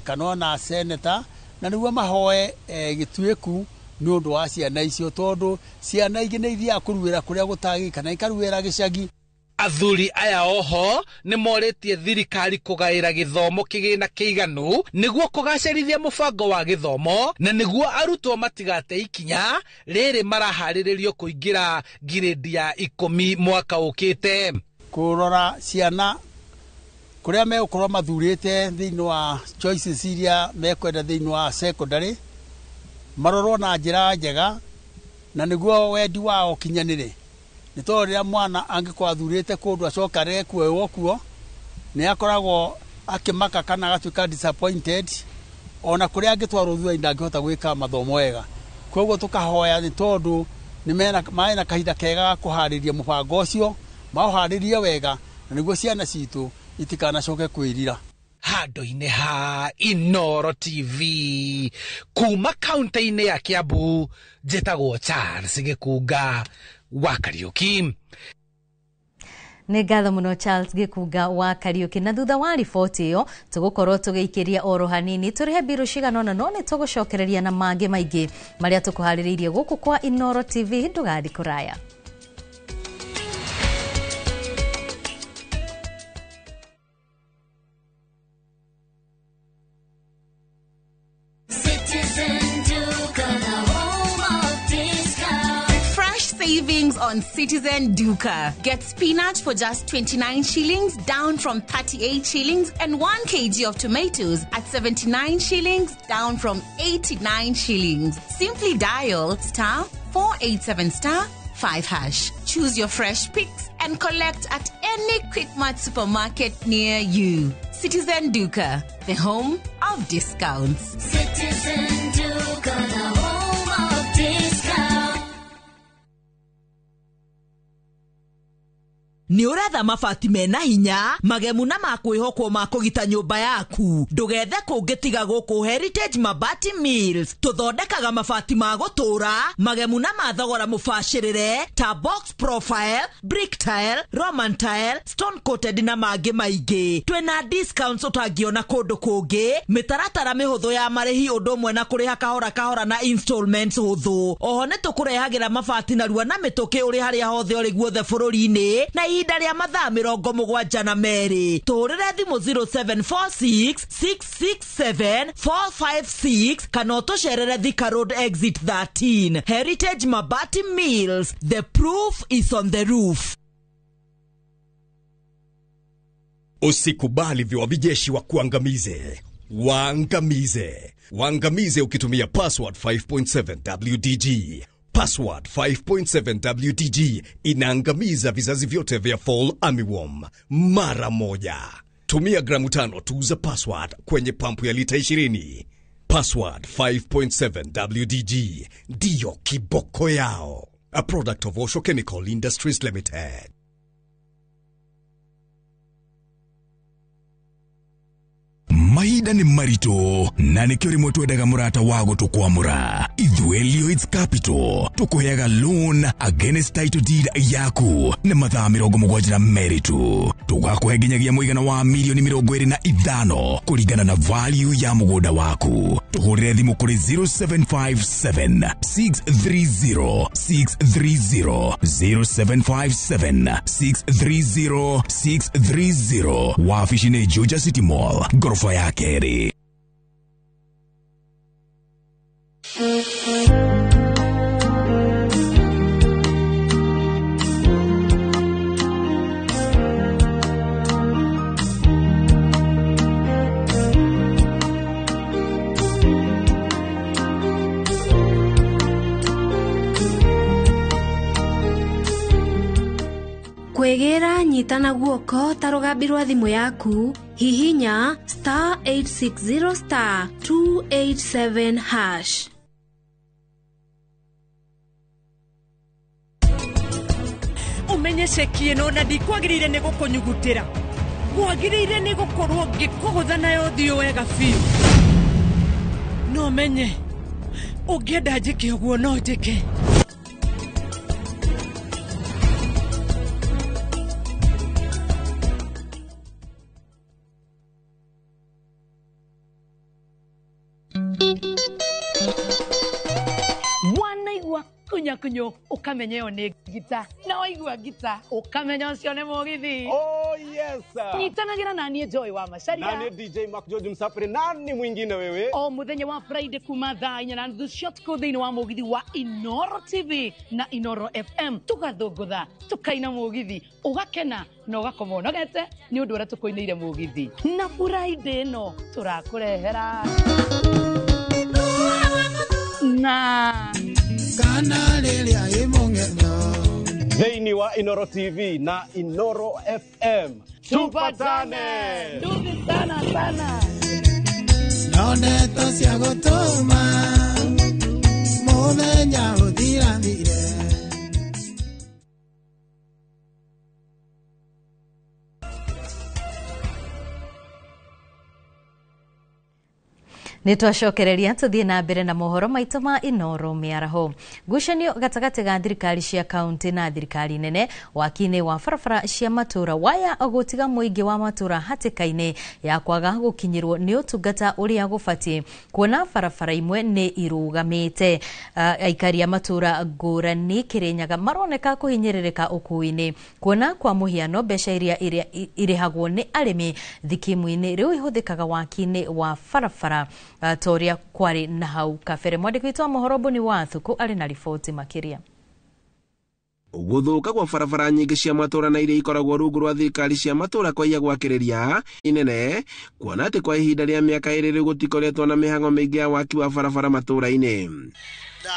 S3: kana ona seneta na nĩguo mahoe gĩtuĩku nĩ ũndũ wa ciana icio tondũ ciana ingĩ nĩ ithiaga kũruĩra kũrĩa gũtagĩ kana ikaruĩra gĩcagi.
S15: Athuri aya oho nĩ morĩtie thirikari kũgaĩra gĩthomo kĩgĩna kĩiganu nĩguo kũgacĩrithia mũbango wa gĩthomo na nĩguo arutwo matigate ikinya rĩrĩ maraharĩrĩrio kũingĩra ngirĩndi ya 10 mwaka ũkĩte.
S3: Kũrora ciana kũrĩa megũkorwo mathurĩte thĩinĩ wa choices iria mekwenda thĩinĩ wa secondary marorwo na njĩra njega na nĩguo wendi wao ũkinyanĩre. Nĩ tondũ rĩrĩa mwana angĩkorwo athurĩte kũndũ acoka arege kuoywo kuo nĩ akoragwo akĩmaka kana agatuĩka disappointed ona kũrĩa angĩtwarwo thutha-inĩ ndangĩhota gwĩka mathomo wega. Koguo tũkahoya nĩ tondũ nĩ mena kahinda kega ga kũharĩria mũbango ũcio maũharĩrie wega na nĩguo ciana citũ itikanacoke kwĩrira.
S15: Handũ-inĩ ha Inooro TV kuma kaunti-inĩ ya Kiambu njĩtagwo Charles Gĩkunga wa Kariũki.
S1: Nĩ ngatho mũno Charles Gĩkunga wa Kariũki. Na thutha wa riboti ĩyo tũgũkorwo tũgĩikĩria oro hanini tũrĩhe mbirũ cigana ũna no nĩ tũgũcokereria na mangĩ maingĩ marĩa tũkũharĩrĩirie gũkũ kwa Inooro TV. Ndũgathiĩ kũraya.
S5: Savings on Citizen Duka. Get spinach for just 29 shillings, down from 38 shillings, and 1 kg of tomatoes at 79 shillings, down from 89 shillings. Simply dial *487*5#. Choose your fresh picks and collect at any Quickmart supermarket near you. Citizen Duka, the home of discounts.
S6: Citizen Duka, the home of discounts.
S7: Nĩ ũretha mabati mena hinya, magemu na ma kwĩhokwo ma kũgita nyũmba yaku. Ndũgethe kũngĩ tiga gũkũ Heritage Mabati Mills. Tũthondekaga mabati ma gũtũũra, magemu na ma thogora mũbacĩrĩre ta box profile, brick tile, Roman tile, stone coated na mangĩ maingĩ. Twĩna discounts ũtangĩona kũndũ kũngĩ, mĩtaratara mĩhũthũ ya marĩhi ũndũ ũmwe na kũrĩha kahora kahora na installments hũthũ. Oho nĩ tũkũrehagĩra mabati narua na mĩtũkĩ ũrĩ harĩa hothe ũrĩ guothe bũrũri-inĩ na ihinda rĩa mathaa 72. Tũhũrĩre thimũ 0746 667 456 kana ũtũcerere Thika Road exit 13. Heritage Mabati Mills, the proof is on the roof.
S8: Usikubali viwa vijeshi wa kuangamize. Waangamize. Waangamize ukitumia password 5.7 WDG. Password 5.7 WDG inaangamiza vizazi vyote vya fall armyworm mara moja. Tumia gramu 5 tu za password kwenye pampu ya lita 20. Password 5.7 WDG ndiyo kiboko yao. A product of Osho Chemical Industries Limited.
S9: Mahinda nĩ maritũ na nĩkĩo rĩmwe twendaga mũrata wa gũtũkwamũra. Ithuĩ Lloyds Capital tũkũheaga loan against title deed yaku na mathaa 72 tu. Tũgakũhe nginyagia mũigana wa milioni 25 kũringana na value ya mũgũnda waku. Tũhũrĩre thimũ kũrĩ 0757 630 630 0757 630 630. Wabici nĩ Juja City Mall, ngoroba ya kerĩ.
S10: Kwĩgĩra nyita na guoko ta rũgambi rwa thimũ yaku, hihinya star 860 star 287 hash.
S11: Umenye ceki ĩno na ndikwagĩrĩire nĩ gũkũnyugutĩra. Kwagĩrĩire nĩ gũkorwo ngĩkũgũtha nayo ũthiũ wega biũ. No menye ũngĩenda njĩke ũguo no njĩke.
S13: Wanaigua kunyakunyo ukamenya ĩyo nĩ ngita, na waigua ngita ukamenya ũcio nĩ mũgithi.
S27: Oh yes.
S13: Nyitanagĩra na niĩ Joy wa Macharia
S27: na niĩ DJ Mark George Msafiri. Nani mwingine wewe?
S13: O mũthenya wa Friday kuma thaa 4:30 cia ũtukũ thĩinĩ wa mũgithi wa Inoro TV na Inoro FM, tũgathũngũtha tũkaina mũgithi, ũgakena na ũgakoma ũnogete nĩ ũndũ ũrĩa tũkũinĩire mũgithi. Na Friday ĩno tũrakũrehera na
S28: kana rĩrĩa ĩ mũng'etho
S27: thĩinĩ wa Inoro TV na Inoro FM. Tupatane
S13: nduthi sana sana.
S28: No ndeto cia gũtũma mũthenya ũthirathire.
S1: Nĩ twacokereria tũthiĩ na mbere na mohoro maitũ ma Inoro mĩaraho. Ngucanio gatagatĩ ga thirikari cia kaunti na thirikari nene waki-inĩ wa barabara cia matũra waya gũtiga mũingĩ wa matũra hatĩka-inĩ ya kwaga gũkinyĩrwo nĩ ũtungata ũrĩa gũbatiĩ, kuona barabara imwe nĩ irũgamĩte. Aikari a matũra ngũrani Kĩrĩnyaga maroneka kũhinyĩrĩrĩka ũkui-inĩ, kuona kwa mũhiano mbeca iria irĩhagwo nĩ arĩmi thikimu-inĩ rĩu ihũthĩkaga waki-inĩ wa barabara toria kwarĩ na hau kabere. Mwandĩki witũ wa mohoro Boni wa Thuku arĩ na riboti makĩria.
S29: Gũthũka kwa barabara nyingĩ cia matũra na iria ikoragwo rungu rwa thirikari cia matũra kwaiya gwakĩrĩria inene, kuona atĩ kwa ihinda rĩa mĩaka 2 rĩu gũtikoretwo na mĩhang'o mĩingĩ ya waki wa barabara matũra-inĩ.
S30: Na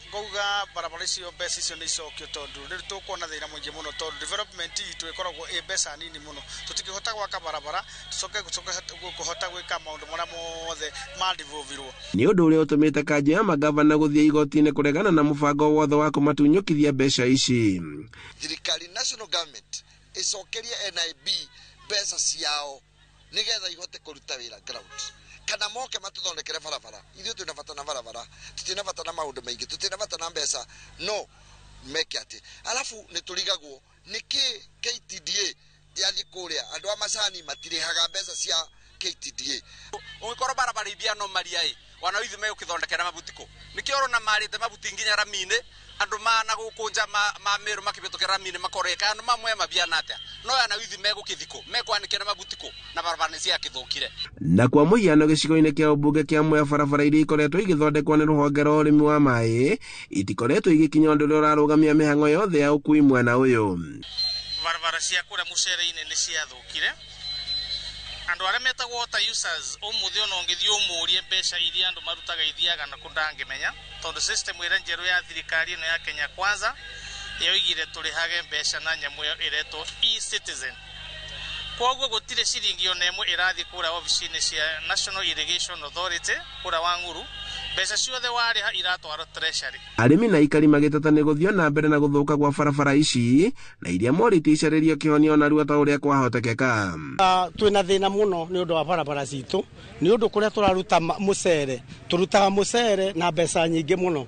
S30: ngauga barabara icio mbeca icio nĩ icokio, tondũ rĩu tũkuona thĩna mũingĩ mũno, tondũ development itũ ĩkoragwo ĩ mbeca nini mũno. Tũtingĩhota gwaka barabara tũcoke kũhota gwĩka maũndũ marĩa mothe mandivovirwo.
S29: Nĩ ũndũ ũrĩa ũtũmĩte kanjũ ya magavana gũthiĩ igoti-inĩ kũregana na mũbango wothe wa kũmatunyũkithia mbeca ici.
S31: Thirikari national government
S2: Ĩcokerie NIB mbeca ciao nĩgetha ihote kũruta wĩra ground, kana moke matũthondekere barabara. Ithuĩ twĩna bata na barabara, tũtirĩ bata na maũndũ maingĩ, tũtirĩ bata na mbeca, no meke atĩ. Alafu nĩ tũrigagwo nĩkĩ KTDA yathiĩ kũrĩa, andũ a macani matirĩhaga mbeca cia KTDA.
S12: Ũngĩkorwo barabara ibia no maria ĩ wana ithu megũkĩthondekera mabuti kũ? Nĩkĩo ũrona marĩte mabuti nginya rami-inĩ, andũ mana gũkũ nja ma Meru makĩhĩtũkĩra rami-inĩ makoreka andũ mamwe mabiana atĩa, no yana ithu megũkĩthikũ mekwanĩkĩra mabuti kũ na barabara nĩ ciakĩthũkire.
S29: Na kwa mũhiano gĩcigo-inĩ kĩa ũmbunge kĩa Mwea, barabara iria ikoretwo igĩthondekwo nĩ rũhonge rwa ũrĩmi wa maĩ itikoretwo igĩkinya ũndũ ũrĩa ũrarũgamia mĩhang'o yothe ya ũkui mwena ũyũ.
S14: Barabara cia kũrĩa mũcere-inĩ nĩ ciathũkire. Andũ arĩa metagwo water users, ũmũthĩ ona ũngĩthiĩ ũmũrie mbeca iria andũ marutaga ithiaga na kũ ndangĩmenya, tondũ system ĩrĩa njerũ ya thirikari ĩno ya Kenya Kwanza yoigire tũrĩhage mbeca na nyamũ ĩyo ĩretwo e-citizen. Koguo gũtirĩ ciringi ona ĩmwe ĩrathiĩ kũrĩa obici-inĩ cia National Irrigation Authority kũrĩa Wang'uru, mbeca ciothe warĩha iratwarwo treasury.
S29: Arĩmi na aikari magĩteta nĩ gũthiĩ na mbere na gũthũka gwa barabara ici na iria morĩtie icarĩrio kĩhonia narua ta ũrĩa kwahotekeka.
S16: Twĩna thĩna mũno nĩ ũndũ wa barabara citũ, nĩ ũndũ kũrĩa tũraruta mũcere, tũrutaga mũcere na mbeca nyingĩ mũno,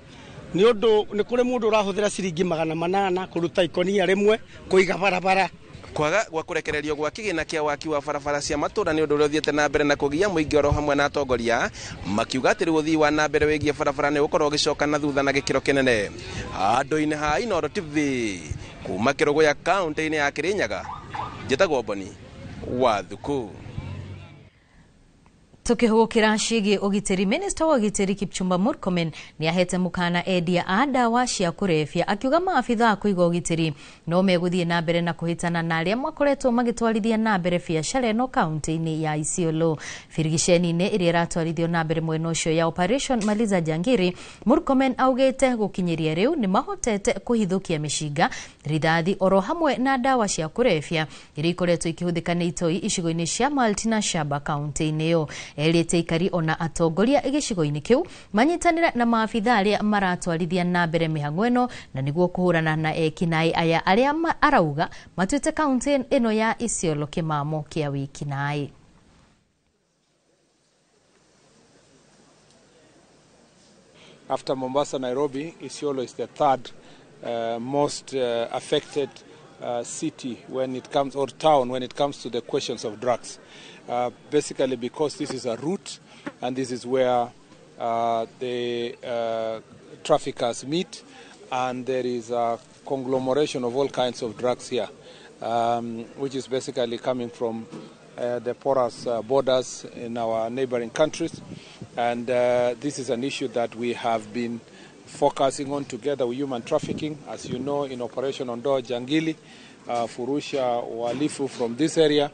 S16: nĩ ũndũ nĩ kũrĩ mũndũ ũrahũthĩra ciringi 800 kũruta ikonia rĩmwe kũiga barabara.
S29: Kwaga gwa kũrekererio gwa kĩgĩna kĩa waki wa barabara cia matũũra nĩ ũndũ ũrĩa ũthiĩte na mbere na kũgia mũingĩ oro hamwe na atongoria makiuga atĩ rĩu ũthii wa na mbere wĩgiĩ barabara nĩ ũgũkorwo ũgĩcoka na thutha na gĩkĩro kĩnene. Handũ-inĩ ha Inooro TV kuma Kĩrũgũya kaũntĩ-inĩ ya Kĩrĩnyaga, njĩtagwo Boni wa Thuku.
S1: Tukihugukira ciĩgiĩ ũgitĩri, Minister wa ũgitĩri Kipchumba Murkomen nĩ ahete mũkana endia a ndawa cia kũrebia, akiuga maabitha a kũiga ũgitĩri no megũthiĩ na mbere na kũhĩtana na arĩa makoretwo magĩtwarithia na mbere biacara ĩno kaũntĩ-inĩ ya Isiolo. Birigiceni-inĩ ĩrĩa ĩratwarithio na mbere mwena ũcio ya Operation Maliza Jangiri, Murkomen augĩte gũkinyĩria rĩu nĩ mahotete kũhithũkia mĩcinga, rithathi oro hamwe na ndawa cia kũrebia iria ikoretwo ikĩhũthĩka nĩ itoi icigo-inĩ cia Malti na Shaba kaũntĩ-inĩ ĩyo. Erĩte aikari ona atongoria gĩcigo-inĩ kĩu manyitanĩre na maabitha arĩa maratwarithia na mbere mĩhang'o ĩno na nĩguo kũhũrana na ekinaĩ aya arĩa arauga matuĩte kaũntĩ ĩno ya Isiolo kĩmamo kĩa wĩkinaĩ.
S17: After Mombasa, Nairobi, Isiolo is the third most affected city when it comes, or town when it comes to the questions of drugs. Basically because this is a route and this is where the traffickers meet, and there is a conglomeration of all kinds of drugs here, which is basically coming from the porous borders in our neighboring countries. And this is an issue that we have been focusing on together with human trafficking. As you know, in Operation Ondoa Jangili, Furusha Walifu from this area.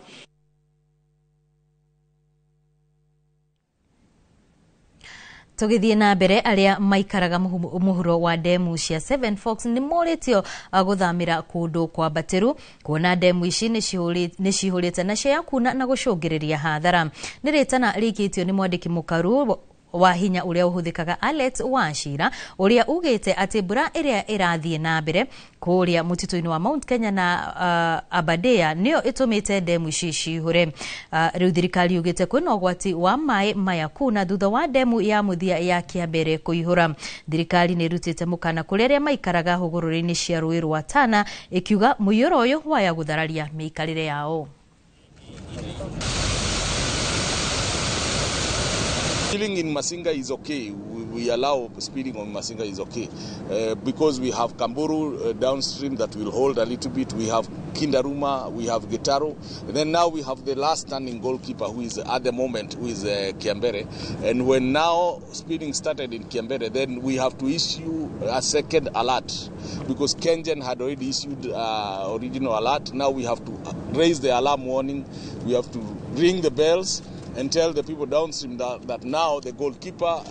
S1: Tũgĩthiĩ na mbere, arĩa maikaraga mũhuro wa ndemu cia Seven Forks nĩ morĩtio gũthamĩra kũndũ kwambatĩru kuona ndemu ici nĩ cihũrĩte na cia kuna na gũcũngĩrĩria hathara. Nĩ rĩtana rĩikĩtio nĩ mwandĩki mũkaru wa hinya ũrĩa ũhũthĩkaga Alex Wachira, ũrĩa ugĩte atĩ mbura ĩrĩa ĩrathiĩ na mbere kũrĩa mũtitũ-inĩ wa Mount Kenya na Aberdare nĩyo ĩtũmĩte ndemu ici cihũre. Rĩu thirikari yugĩte kwĩna ũgwati wa maĩ maya kuna thutha wa ndemu ya mũthia ya Kĩambere kũihũra. Thirikari nĩ ĩrutĩte mũkana kũrĩ arĩa maikaraga hũgũrũrũ-inĩ cia rũĩ rwa Tana, ĩkiuga mũiyũro ũyũ waya gũthararia mĩikarĩre yao.
S18: Spilling in Masinga is okay. We allow spilling on Masinga is okay because we have Kamburu downstream that will hold a little bit. We have Kindaruma, we have Gitaro. And then now we have the last standing goalkeeper who is at the moment, who is Kiambere. And when now spilling started in Kiambere, then we have to issue a second alert because Kengen had already issued original alert. Now we have to raise the alarm warning. We have to ring the bells and tell the people downstream that now the goalkeeper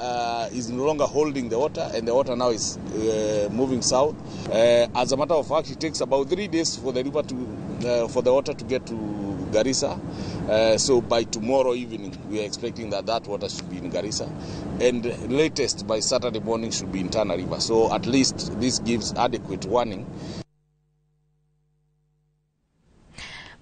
S18: is no longer holding the water, and the water now is moving south. As a matter of fact, it takes about 3 days for the river to, for the water to get to Garissa. So by tomorrow evening, we are expecting that water should be in Garissa, and latest by Saturday morning should be in Tana River. So at least this gives adequate warning.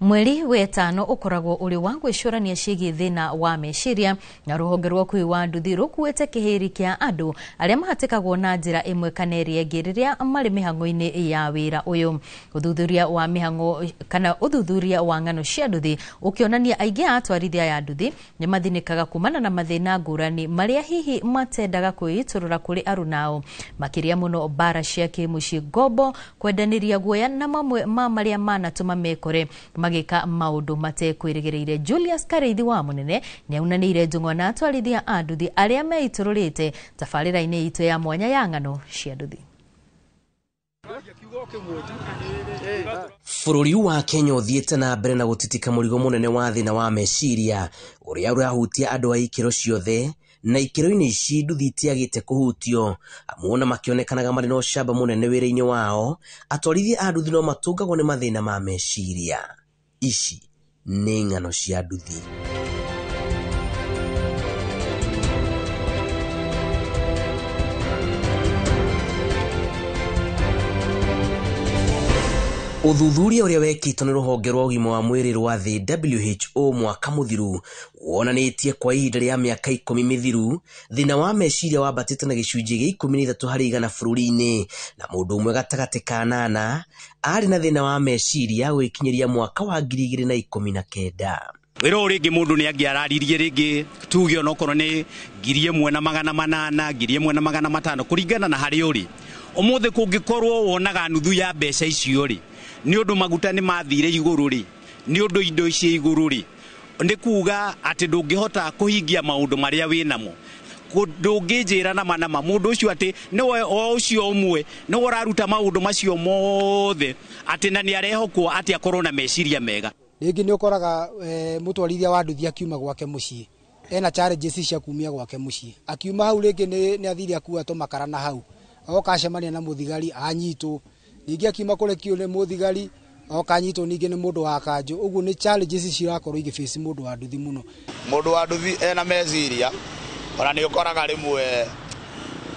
S1: Mweri wetano ukoragwo uri wa gwicurania ciĩgiĩ thĩna wa meciria na rũhonge rwa ũkuui wa nduthi rũkuĩte kĩhĩri kĩa andũ arĩa mahatĩkagwo na njĩra ĩmwe kana ĩrĩa ĩngĩ rĩrĩa marĩ mĩhang'o-inĩ ya wĩra ũyũ. Ũthuthuria wa mĩhang'o kana ũthuthuria wa ng'ano cia nduthi ũkĩonania aingĩ a atwarithia aya a nduthi nĩ mathinĩkaga kumana na mathĩna ngũrani marĩa hihi matendaga kwĩitũrũra kũrĩ arunao, makĩria mũno mbara cia kĩmũciĩ, ngombo, kwendanĩria guoya na mamwe ma marĩa manatũma mekore magĩka maũndũ matekwĩrĩgĩrĩire. Julius Karĩithi wa Mũnene nĩ aunanĩire njũng'wa na atwarithia a nduthi arĩa meitũrũrĩte tabarĩra-inĩ itũ ya mwanya ya ng'ano cia nduthi.
S3: Bũrũri wa Kenya ũthiĩte na mbere na gũtitika mũrigo mũnene wa thĩna wa meciria ũrĩa ũrahutia andũ a ikĩro ciothe, na ikĩro-inĩ ici nduthi itiagĩte kũhutio, amu ona makĩonekanaga marĩ na ũcamba mũnene wĩra-inĩ wao, atwarithia a nduthi no matũngagwo nĩ mathĩna ma meciria. Ici nĩ ng'ano cia nduthi. Ũthuthuria ũrĩa wekĩtwo nĩ rũhonge rwa ũgima wa mwĩrĩ rwa thĩ WHO mwaka mũthiru wonanĩtie kwa ihinda rĩa mĩaka 10 mĩthiru thĩna wa meciria wambatĩte na gĩcunjĩ gĩa 13 harĩ igana bũrũri-inĩ, na mũndũ ũmwe gatagatĩ ka 8 arĩ na thĩna wa meciria gwĩkinyĩria mwaka wa 2019.
S4: Wĩra ũyũ rĩngĩ mũndũ nĩ angĩararirie rĩngĩ tuge onokorwo nĩ 1800 1500 kũringana na harĩa ũrĩ. Ũmũthĩ kũngĩkorwo wonaga nuthu ya mbeca icio rĩ, nĩ ũndũ maguta nĩ mathire igũrũ rĩ, nĩ ũndũ indo ici igũrũ rĩ, nĩ kuga atĩ ndũngĩhota kũhingia maũndũ marĩa wĩnamo. Ndũngĩnjĩra nama nama mũndũ ũcio atĩ nĩwe o ũcio ũmwe nĩwe ũraruta maũndũ macio mothe atĩ na nĩ arehokwo atĩ akorwo na meciria mega.
S19: Rĩngĩ nĩ ũkoraga mũtwarithia wa nduthi akiuma gwake mũciĩ ena challenges cia kumia gwake mũciĩ, akiuma hau rĩngĩ nĩ athire akua tũmakara na hau oka acemania na mũthigari anyitwo, ningĩ akiuma kũrekio nĩ mũthigari oka anyitwo ningĩ nĩ mũndũ wa kanjũ. Ũguo nĩ challenges cirakorwo igĩface mũndũ wa nduthi mũno.
S20: Mũndũ wa nduthi ena meciria, ona nĩ ũkoraga rĩmwe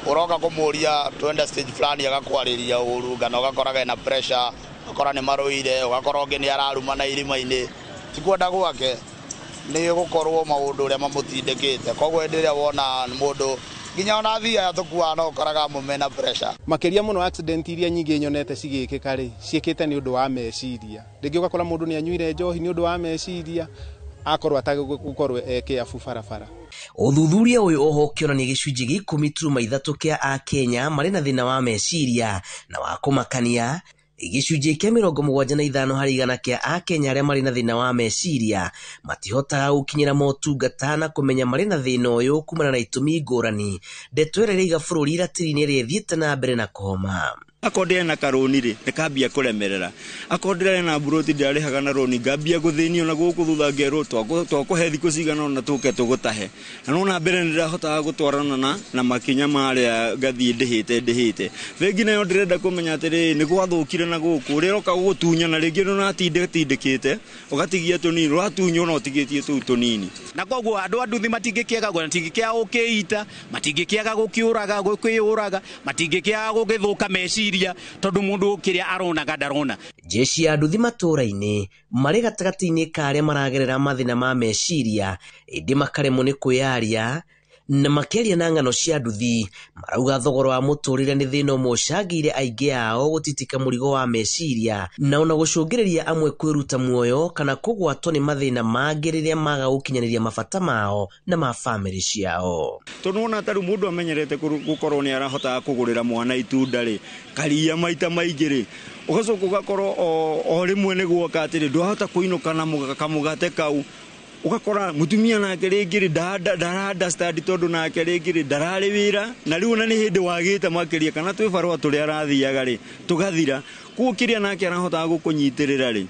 S20: ũroka kũmũria twende stage fulani agakwarĩria ũru, kana ũgakoraga ena pressure, ũgakora nĩ marũire, ũgakora ũngĩ nĩ ararumana irima-inĩ. Ti kwenda gwake nĩ gũkorwo maũndũ ũrĩa mamũtindĩkĩte. Koguo hĩndĩ ĩrĩa wona mũndũ nginya ona athii aya tũkuaga no ũkoraga amwe mena pressure.
S21: Makĩria mũno accident iria nyingĩ nyonete cigĩkĩka rĩ, ciĩkĩte nĩ ũndũ wa meciria. Rĩngĩ ũgakora mũndũ nĩ anyuire njohi nĩ ũndũ wa meciria, akorwo atagũkorwo e kĩabu barabara.
S3: Ũthuthuria ũyũ oho ũkĩonania gĩcunjĩ gĩa 10.3 kĩa Akenya marĩ na thĩna wa meciria na wa kũmakania, gĩcunjĩ kĩa 75 harĩ igana kĩa Akenya arĩa marĩ na thĩna wa meciria matihotaga gũkinyĩra motungata na kũmenya marĩ na thĩna ũyũ kumana na itũmi ngũrani. Ndeto ĩrĩa ĩraiga bũrũri ratiri-inĩ ĩrĩa ĩthiĩte na mbere na kũhoma.
S22: Akorwo ndĩrĩ na karũni rĩ, nĩkambia kũremerera. Akorwo ndĩrarĩ na mburoti ndĩrarĩhaga na rũni, ngambia gũthĩnio na gũkũ thutha ngerwo twakũhe thikũ cigana ũna tũke tũgũtahe. Na nona mbere nĩndĩrahotaga gũtwarana na makinya marĩa ngathiĩ ndĩhĩte. Bengi nayo ndĩrenda kũmenya atĩrĩrĩ, nĩ gwathũkire na gũkũ, ũrĩa ũroka gũgũtunyana rĩngĩ nĩũratindĩkĩte, ũgatigia tũnini, ũratunywo na ũtigĩtie tũu tũnini.
S4: Na koguo andũ a nduthi matingĩkĩaga matingĩkĩaga gũkĩita, matingĩkĩaga gũkĩũraga, gũkĩũraga, matingĩkĩaga gũgĩthũka meciria tondũ mũndũ kĩrĩa aronaga ndarona.
S3: Jeshi ya nduthi matũũra-inĩ marĩ gatagatĩ-inĩ ka arĩa maragerera mathĩna ma meciria, ĩndĩ makaremwo nĩ kwĩyaria na makĩaria na ng'ano cia nduthi. Marauga thogora wa mũtũrĩre nĩ thĩna ũmwe ũcangĩire aingĩ ao gũtitika mũrigo wa meciria na ona gũcũngĩrĩria amwe kwĩruta muoyo kana kũgwatwo nĩ mathĩna mangĩ rĩrĩa maga gũkinyanĩria mabata mao na ma bamĩrĩ ciao.
S22: Tondũ wona ta rĩu mũndũ amenyerete gũkorwo nĩ arahotaga kũgũrĩra mwana itunda rĩ, karia maita maingĩ rĩ, ũgacoka ũgakorwo o rĩmwe nĩ guoka atĩrĩ ndwahota kũinũka na kamũgate kau, ũgakora mũtumia nake rĩngĩ rĩ ndara understand tondũ nake rĩngĩ rĩ ndararĩ wĩra, na rĩu ona nĩ hĩndĩ wagĩte makĩria kana twĩ barũa tũrĩa arathiaga rĩ tũgathira, koguo kĩrĩa nake arahotaga gũkũnyitĩrĩra rĩ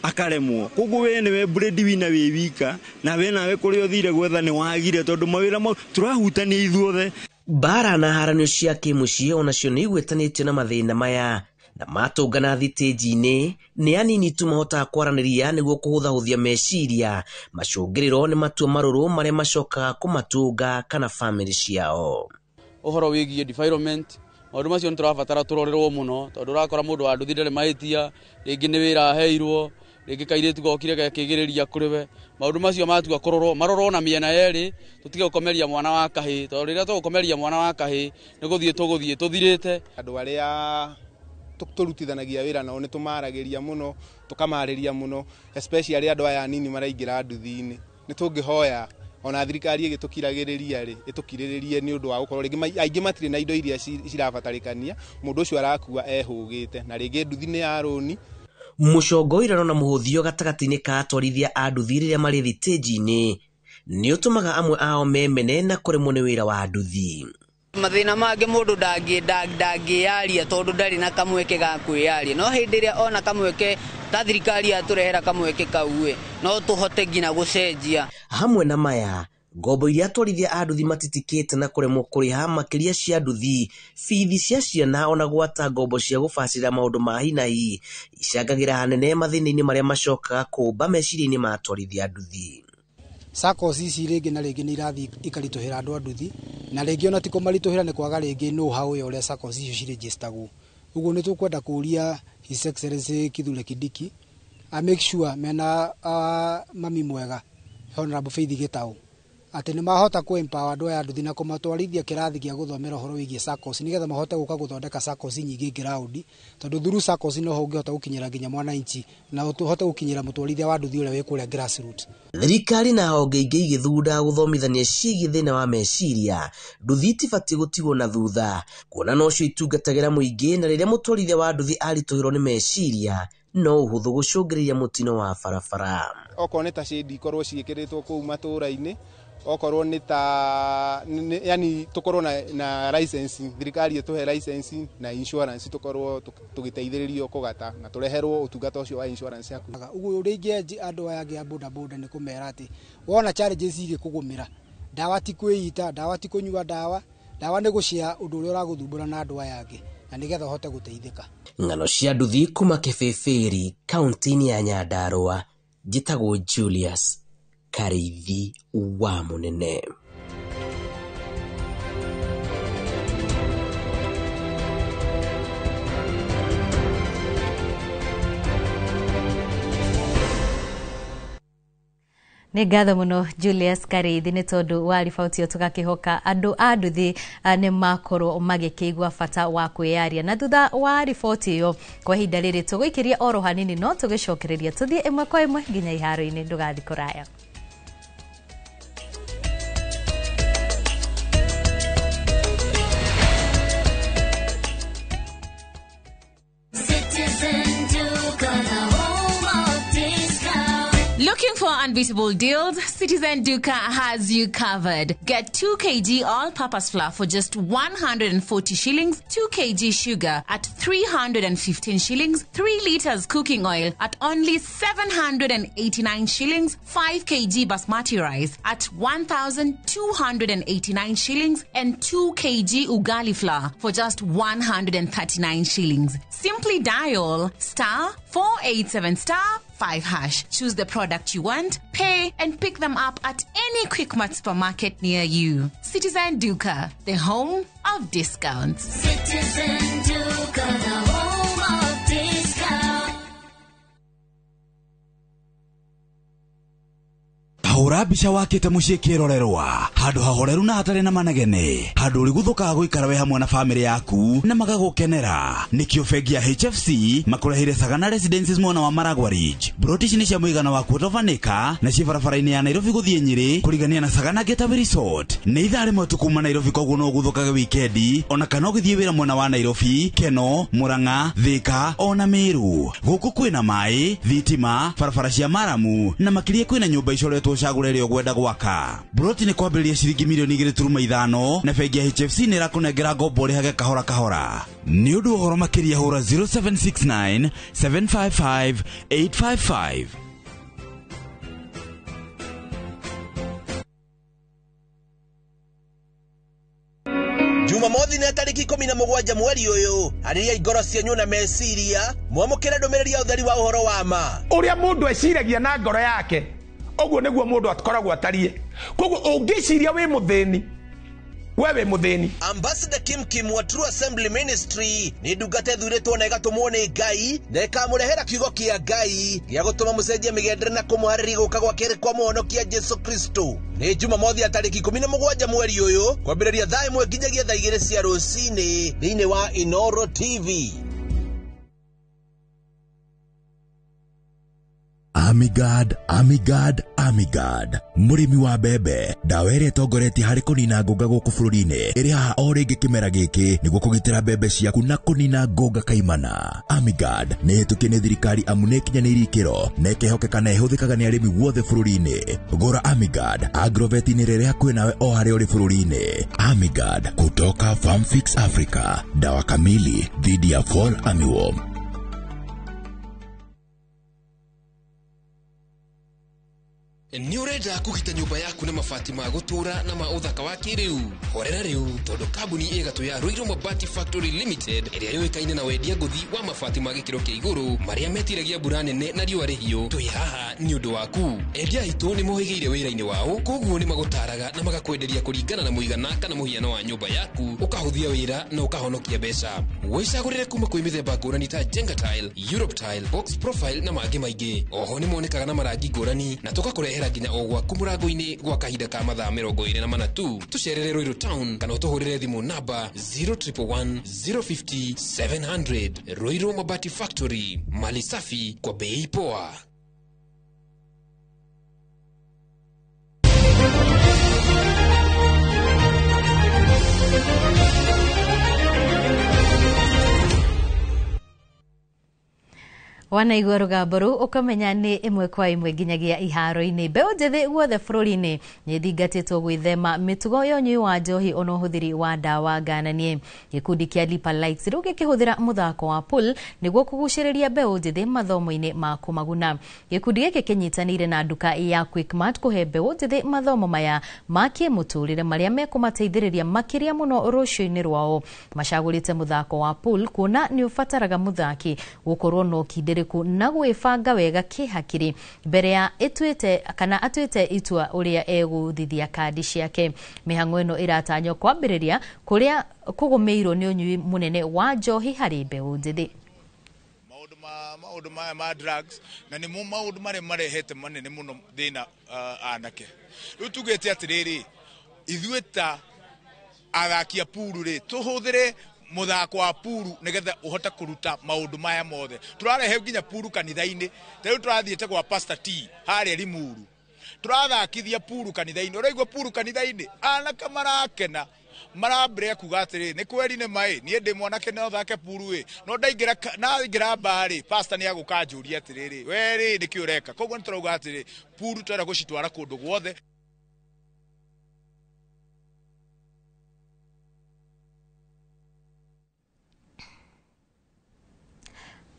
S22: akaremwo. Koguo we nĩwe breadwinner wĩ wika, na we nawe kũrĩa ũthire gwetha nĩ wagire tondũ mawĩra mau tũrahutania ithuothe.
S3: Mbara na haranio cia kĩmũciĩ onacio nĩ igwetanĩtio na mathĩna maya, na matũngana thitĩnji-inĩ nĩ anini tu mahotaga kwaranĩria nĩguo kũhũthahũthia meciria. Macũngĩrĩro nĩ matua marũrũ marĩa macokaga kũmatũnga kana bamĩrĩ ciao.
S23: Ũhoro wĩgiĩ defilement, maũndũ macio nĩ tũrabatara tũrorerwo mũno tondũ ũrakora mũndũ wa nduthi ndarĩ mahĩtia, rĩngĩ nĩ wĩra aheirwo, Rĩngĩ kairĩtu gokire gekĩgĩrĩria kũrĩ we. Maũndũ macio matua kũrorwo, marorwo na mĩena yerĩ, tũtige gũkomeria mwana wa kahĩĩ, tondũ rĩrĩa tũgũkomeria mwana wa kahĩĩ nĩ gũthiĩ tũgũthiĩ tũthirĩte.
S21: Andũ arĩa tũrutithanagia wĩra nao nĩ tũmaragĩria mũno, tũkamarĩria mũno, especially andũ aya anini maraingĩra nduthi-inĩ. Nĩ tũngĩhoya ona thirikari ĩgĩtũkiragĩrĩria rĩ, ĩtũkirĩrĩrie nĩ ũndũ wa gũkorwo rĩngĩ aingĩ matirĩ na indo iria cirabatarĩkania, mũndũ ũcio arakua ehũgĩte, na rĩngĩ nduthi nĩ ya rũni.
S3: Mũcongoirano na mũhũthio gatagatĩ-inĩ ka atwarithia a nduthi rĩrĩa marĩ thitĩnji-inĩ nĩ ũtũmaga amwe ao memene na kũremwo nĩ wĩra wa nduthi.
S5: Mathĩna mangĩ mũndũ ndangĩyaria tondũ ndarĩ na kamweke ga kwĩyaria, no hĩndĩ ĩrĩa ona kamweke ta thirikari yatũrehera kamweke kau ĩ, no tũhote nginya gũcenjia.
S3: Hamwe na maya, ngombo iria atwarithia a nduthi matitikĩte na kũremwo kũrĩha makĩria cia nduthi, bithi cia ciana ona gwata ngombo cia gũbacĩrĩra maũndũ ma hi na hi icangagĩra hanene mathĩna-inĩ marĩa macokaga kũmba meciria-inĩ ma atwarithia a nduthi.
S19: SACCOs ici rĩngĩ na rĩngĩ nĩ irathiĩ ikaritũhĩra andũ a nduthi, na rĩngĩ ona ti kũmaritũhĩra nĩ kwaga rĩngĩ know how ya ũrĩa SACCOs icio cirĩnjĩstagwo. Ũguo nĩ tũkwenda kũria His Excellency Kithure Kindiki a make sure mena mami mwega Honorable Faith Gitau atĩ nĩ mahota kũ empower andũ aya a nduthi na kũmatwarithia kĩrathi gĩa gũthomera ũhoro wĩgiĩ SACCOs nĩgetha mahote gũka gũthondeka SACCOs nyingĩ ground, tondũ through SACCOs noho ũngĩhota gũkinyĩra nginya mwananchi na ũhote gũkinyĩra mũtwarithia wa nduthi ũrĩa wĩ kũrĩa grassroots.
S3: Thirikari na honge ingĩ igĩthugunda gũthomithania ciĩgiĩ thĩna wa meciria, nduthi itibatiĩ gũtigwo na thutha, kuona nocio itungatagĩra mũingĩ, na rĩrĩa mũtwarithia wa nduthi aritũhĩrwo nĩ meciria no ũhũthũ gũcũngĩrĩria mũtino wa barabara.
S21: Okorwo nĩ ta shade ikorwo ciĩkĩrĩtwo kũu matũũra-inĩ, okorwo nĩ ta yani tũkorwo na license, thirikari ĩtũhe license na insurance, tũkorwo tũgĩteithĩrĩrio kũgata na tũreherwo ũtungata ũcio wa insurance yaku.
S19: Ũguo ũrĩa ingĩanjia andũ aya angĩ a boda boda nĩ kũmera atĩ wona challenges igĩkũgũmĩra, ndawa ti kwĩita, ndawa ti kũnyua ndawa, ndawa nĩ gũshare ũndũ ũrĩa ũragũthumbũra na andũ aya angĩ, na nĩgetha ũhote gũteithĩka.
S3: Ng'ano cia nduthi kuma Kĩbĩbĩri, kaunti-inĩ ya Nyandarũa, njĩtagwo Julius Karĩithi wa Mũnene.
S1: Nĩ ngatho mũno Julius Karĩithi nĩ tondũ wa riboti ĩyo, tũgakĩhoka andũ a nduthi nĩ makorwo magĩkĩigua bata wa kwĩyaria. Na thutha wa riboti ĩyo, kwa ihinda rĩrĩ tũgũikĩria oro hanini, no tũgĩcokereria tũthiĩ ĩmwe kwa ĩmwe nginya iharo-inĩ. Ndũgathiĩ kũraya.
S6: Looking for unbeatable deals? Citizen Duka has you covered. Get 2 kg all-purpose flour for just 140 shillings, 2 kg sugar at 315 shillings, 3 liters cooking oil at only 789 shillings, 5 kg basmati rice at 1,289 shillings, and 2 kg ugali flour for just 139 shillings. Simply dial star 487 star 5 hash. Choose the product you want, pay, and pick them up at any Quickmart supermarket near you. Citizen Duka, the home of discounts.
S7: Citizen Duka, the home of discounts.
S8: Hũra mbica wakĩte mũciĩ kĩrorerwa, handũ hahoreru na hatarĩ na manegene, handũ ũrĩguthũkaga gũikara we hamwe na bamĩrĩ yaku na magagũkenera. Nĩkĩo bengi ya HFC makũreheire Sagana Residences mwena wa Maragua Ridge. Broti ici nĩ cia mũigana wa quarter of an acre na ciĩ barabara-inĩ ya Nairobi gũthiĩ Nyĩrĩ kũrigania na Sagana Getaway Resort. Nĩ ithaa rĩmwe tu kuma Nairobi, koguo no ũguthũkage wikendi ona kana ũgĩthiĩ wĩra mwena wa Nairobi, Keno, Murang'a, Thika ona Meru. Gũkũ kwĩna maĩ, thitima, barabara cia maramu na makĩria kwĩna nyũmba icoretwo ũcagũre ĩrĩa ũkwenda gwaka. Broti nĩ kwambĩrĩria ciringi milioni 2.5 na bengi ya HFC nĩ ĩrakũnengera ngombo ũrĩhage kahora kahora. Nĩ ũndũ wa ũhoro makĩria hũra 0769 755 855.
S9: Jumamothi nĩ tarĩki 17 mweri ũyũ, arĩria ngoro cianyu na meciria, mwamũkĩre ndũmĩrĩri ya ũtheri wa ũhoro wa ma.
S10: Ũrĩa mũndũ eciragia na ngoro yake, ũguo nĩguo mũndũ akoragwo atariĩ. Koguo ũngĩciria wĩ mũthĩni, We wĩ mũthĩni.
S9: Ambassador Kim Kim wa True Assembly Ministry nĩ ndungata ĩthurĩtwo na ĩgatũmwo nĩ Ngai na ĩkamũrehera kiugo kĩa Ngai gĩa gũtũma mũcenjie mĩgendere na kũmũharĩria gũka gwa kerĩ kwa mũhonokia Jesu Kristo. Nĩ Jumamothi ya tarĩki 17 mweri ũyũ kwambĩrĩria thaa 1 nginyagia thaa 2 cia rũcinĩ thĩinĩ wa Inoro TV.
S2: Amigard, Amigard, Amigard. Mũrĩmi wa mbembe, ndawa ĩrĩa ĩtongoretie harĩ kũnina ngũnga gũkũ bũrũri-inĩ ĩrĩ haha o rĩngĩ kĩmera gĩkĩ nĩguo kũgitĩra mbembe ciaku na kũnina ngũnga kaimana. Amigard nĩ ĩhĩtũkie nĩ thirikari amu nĩ ĩkinyanĩirie ikĩro na ĩkehokeka na ĩhũthĩkaga nĩ arĩmi guothe bũrũri-inĩ. Gũra Amigard Agrovet-inĩ rĩrĩa hakuhĩ nawe o harĩa ũrĩ bũrũri-inĩ. Amigard kutoka Farmfix Africa, dawa kamili dhidi ya fall armyworm.
S11: Nĩ ũrenda kũgita nyũmba yaku na mabati ma gũtũũra na ma ũthaka wa kĩrĩu? Horera rĩu, tondũ kambuni ĩgatũ ya Ruiru Mabati Factory Limited ĩrĩa yũĩkaine na wendia ngũthi wa mabati ma gĩkĩro kĩa igũrũ marĩa metiragia mbura nene na riũa rĩhiũ, twĩ haha nĩ ũndũ waku. Endia aitũ nĩ mohĩgĩire wĩra-inĩ wao, koguo nĩ magũtaraga na magakwenderia kũringana na mũigana kana mũhiano wa nyũmba yaku, ũkahũthia wĩra na ũkahonokia mbeca. Wĩcagũrĩre kuma kwĩ mĩthemba ngũrani ta Jenga Tile, Europe Tile, Box Profile na mangĩ maingĩ. Oho nĩ monekaga na marangi ngũrani na tũgakũrehera nginya o gwaku mũrango-inĩ gwa kahinda ka mathaa 24 tu. Tũcerere Ruiru Town kana ũtũhũrĩre thimũ namba 0111 050 700. Ruiru Mabati Factory, mali safi kwa bei poa.
S1: Wanaigua rũgambo rũu ũkamenya nĩ ĩmwe kwa ĩmwe nginyagia iharo-inĩ. Mbeũ njĩthĩ guothe bũrũri-inĩ nĩ thingatĩtwo gwĩthema mĩtugo ya ũnyui wa njohi ona ũhũthĩri wa ndawa ngananie. Gĩkundi kĩa Lipa Likes rĩu gĩkĩhũthĩra mũthako wa pool nĩguo kũgucĩrĩria mbeũ njĩthĩ mathomo-inĩ ma kũmaguna. Gĩkundi gĩkĩ kĩnyitanĩire na nduka ya Quickmart kũhe mbeũ njĩthĩ mathomo maya ma kĩmũtũrĩre marĩa mekũmateithĩrĩria makĩria mũno rũciũ-inĩ rwao. Macagũrĩte mũthako wa pool kuona nĩ ũbataraga mũthaki gũkorwo na ũkindĩrĩku na gwĩbanga wega kĩhakiri mbere ya ĩtuĩte kana atuĩte itua ũrĩa egũthithia kandi ciake. Mĩhang'o ĩno ĩratanywo kwambĩrĩria kũrĩa kũgũmĩirwo nĩ ũnyui mũnene wa njohi harĩ mbeũ njĩthĩ.
S13: Maũndũ maya ma drugs na nĩmo maũndũ marĩa marehete manene mũno thĩna anake. Rĩu tugĩte atĩrĩrĩ, ithuĩ ta athaki a puru rĩ, tũhũthĩre mũthako wa puru nĩgetha ũhote kũruta maũndũ maya mothe. Tũrarehe nginya puru kanitha-inĩ. Ta rĩu tũrathiĩte gwa Pastor T harĩa Limuru, tũrathakithia puru kanitha-inĩ. Ũraigua puru kanitha-inĩ, anake marakena, marambĩrĩria kuga atĩrĩ, nĩ kweri nĩ maĩ, niĩ ndĩ mwanake no thake puru ĩ, no ndaingĩra naingĩra mbarĩ, pastor nĩ agũka anjũria atĩrĩrĩ, we rĩ nĩkĩ ũreka? Koguo nĩ tũrauga atĩrĩ, puru tũrenda gũcitwara kũndũ guothe.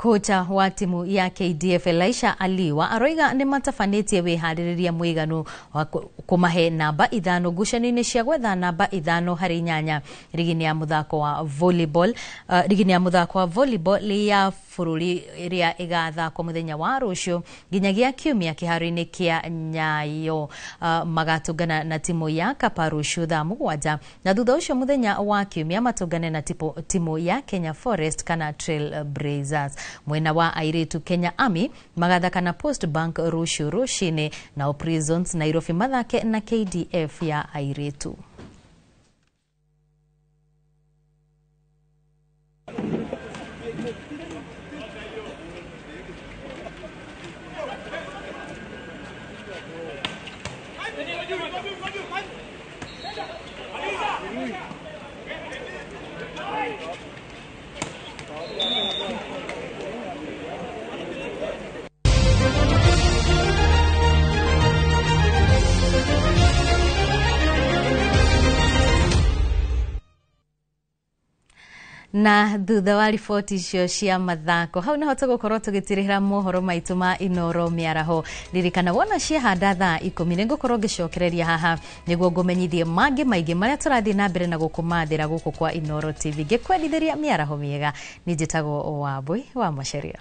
S1: Kocha wa timu ya KDF Elisha Aliwa aroiga nĩ matabanĩtie wĩharĩrĩria mũiganu wa kũmahe namba 5 ngucanio-inĩ cia gwetha namba 5 harĩ 8 rigi-inĩ ya mũthako wa volleyball, rigi-inĩ ya mũthako wa volleyball ya bũrũri ĩrĩa ĩgathakwo mũthenya wa rũciũ nginyagia kiumia kĩharo-inĩ kĩa Nyayo. Magatũngana na timu ya Kapa rũciũ thaa 7 na thutha ũcio mũthenya wa kiumia matũngane na timu ya Kenya Forest kana Trail Blazers. Mwena wa airĩtu Kenya Army magathaka na Post Bank rũciũ rũcinĩ, nao Prisons Nairobi mathake na KDF ya airĩtu. Na thutha wa riboti icio cia mathako hau niho tũgũkorwo tũgĩtirĩra mohoro maitũ ma Inoro mĩaraho. Ririkana wona ciahanda thaa 10 nĩngũkorwo ngĩcokereria haha nĩguo ngũmenyithie mangĩ maingĩ marĩa tũrathiĩ na mbere na gũkũmathĩra gũkũ kwa Inoro TV. Ngĩkwendithĩria mĩaraho mĩega. Niĩ njĩtagwo Wambui wa Macharia.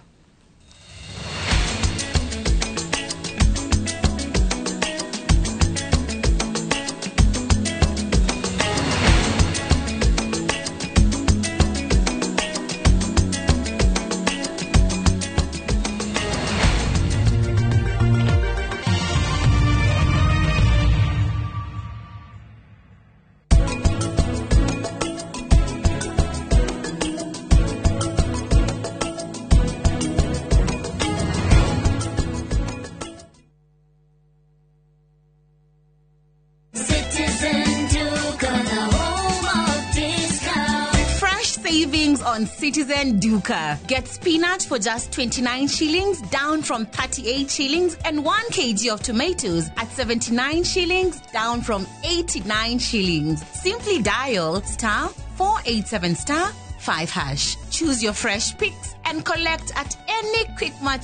S6: on Citizen Duka. Get spinach for just 29 shillings, down from 38 shillings, and 1 kg of tomatoes at 79 shillings, down from 89 shillings. Simply dial star 487 star 5 hash. Choose your fresh picks and collect at any Quickmart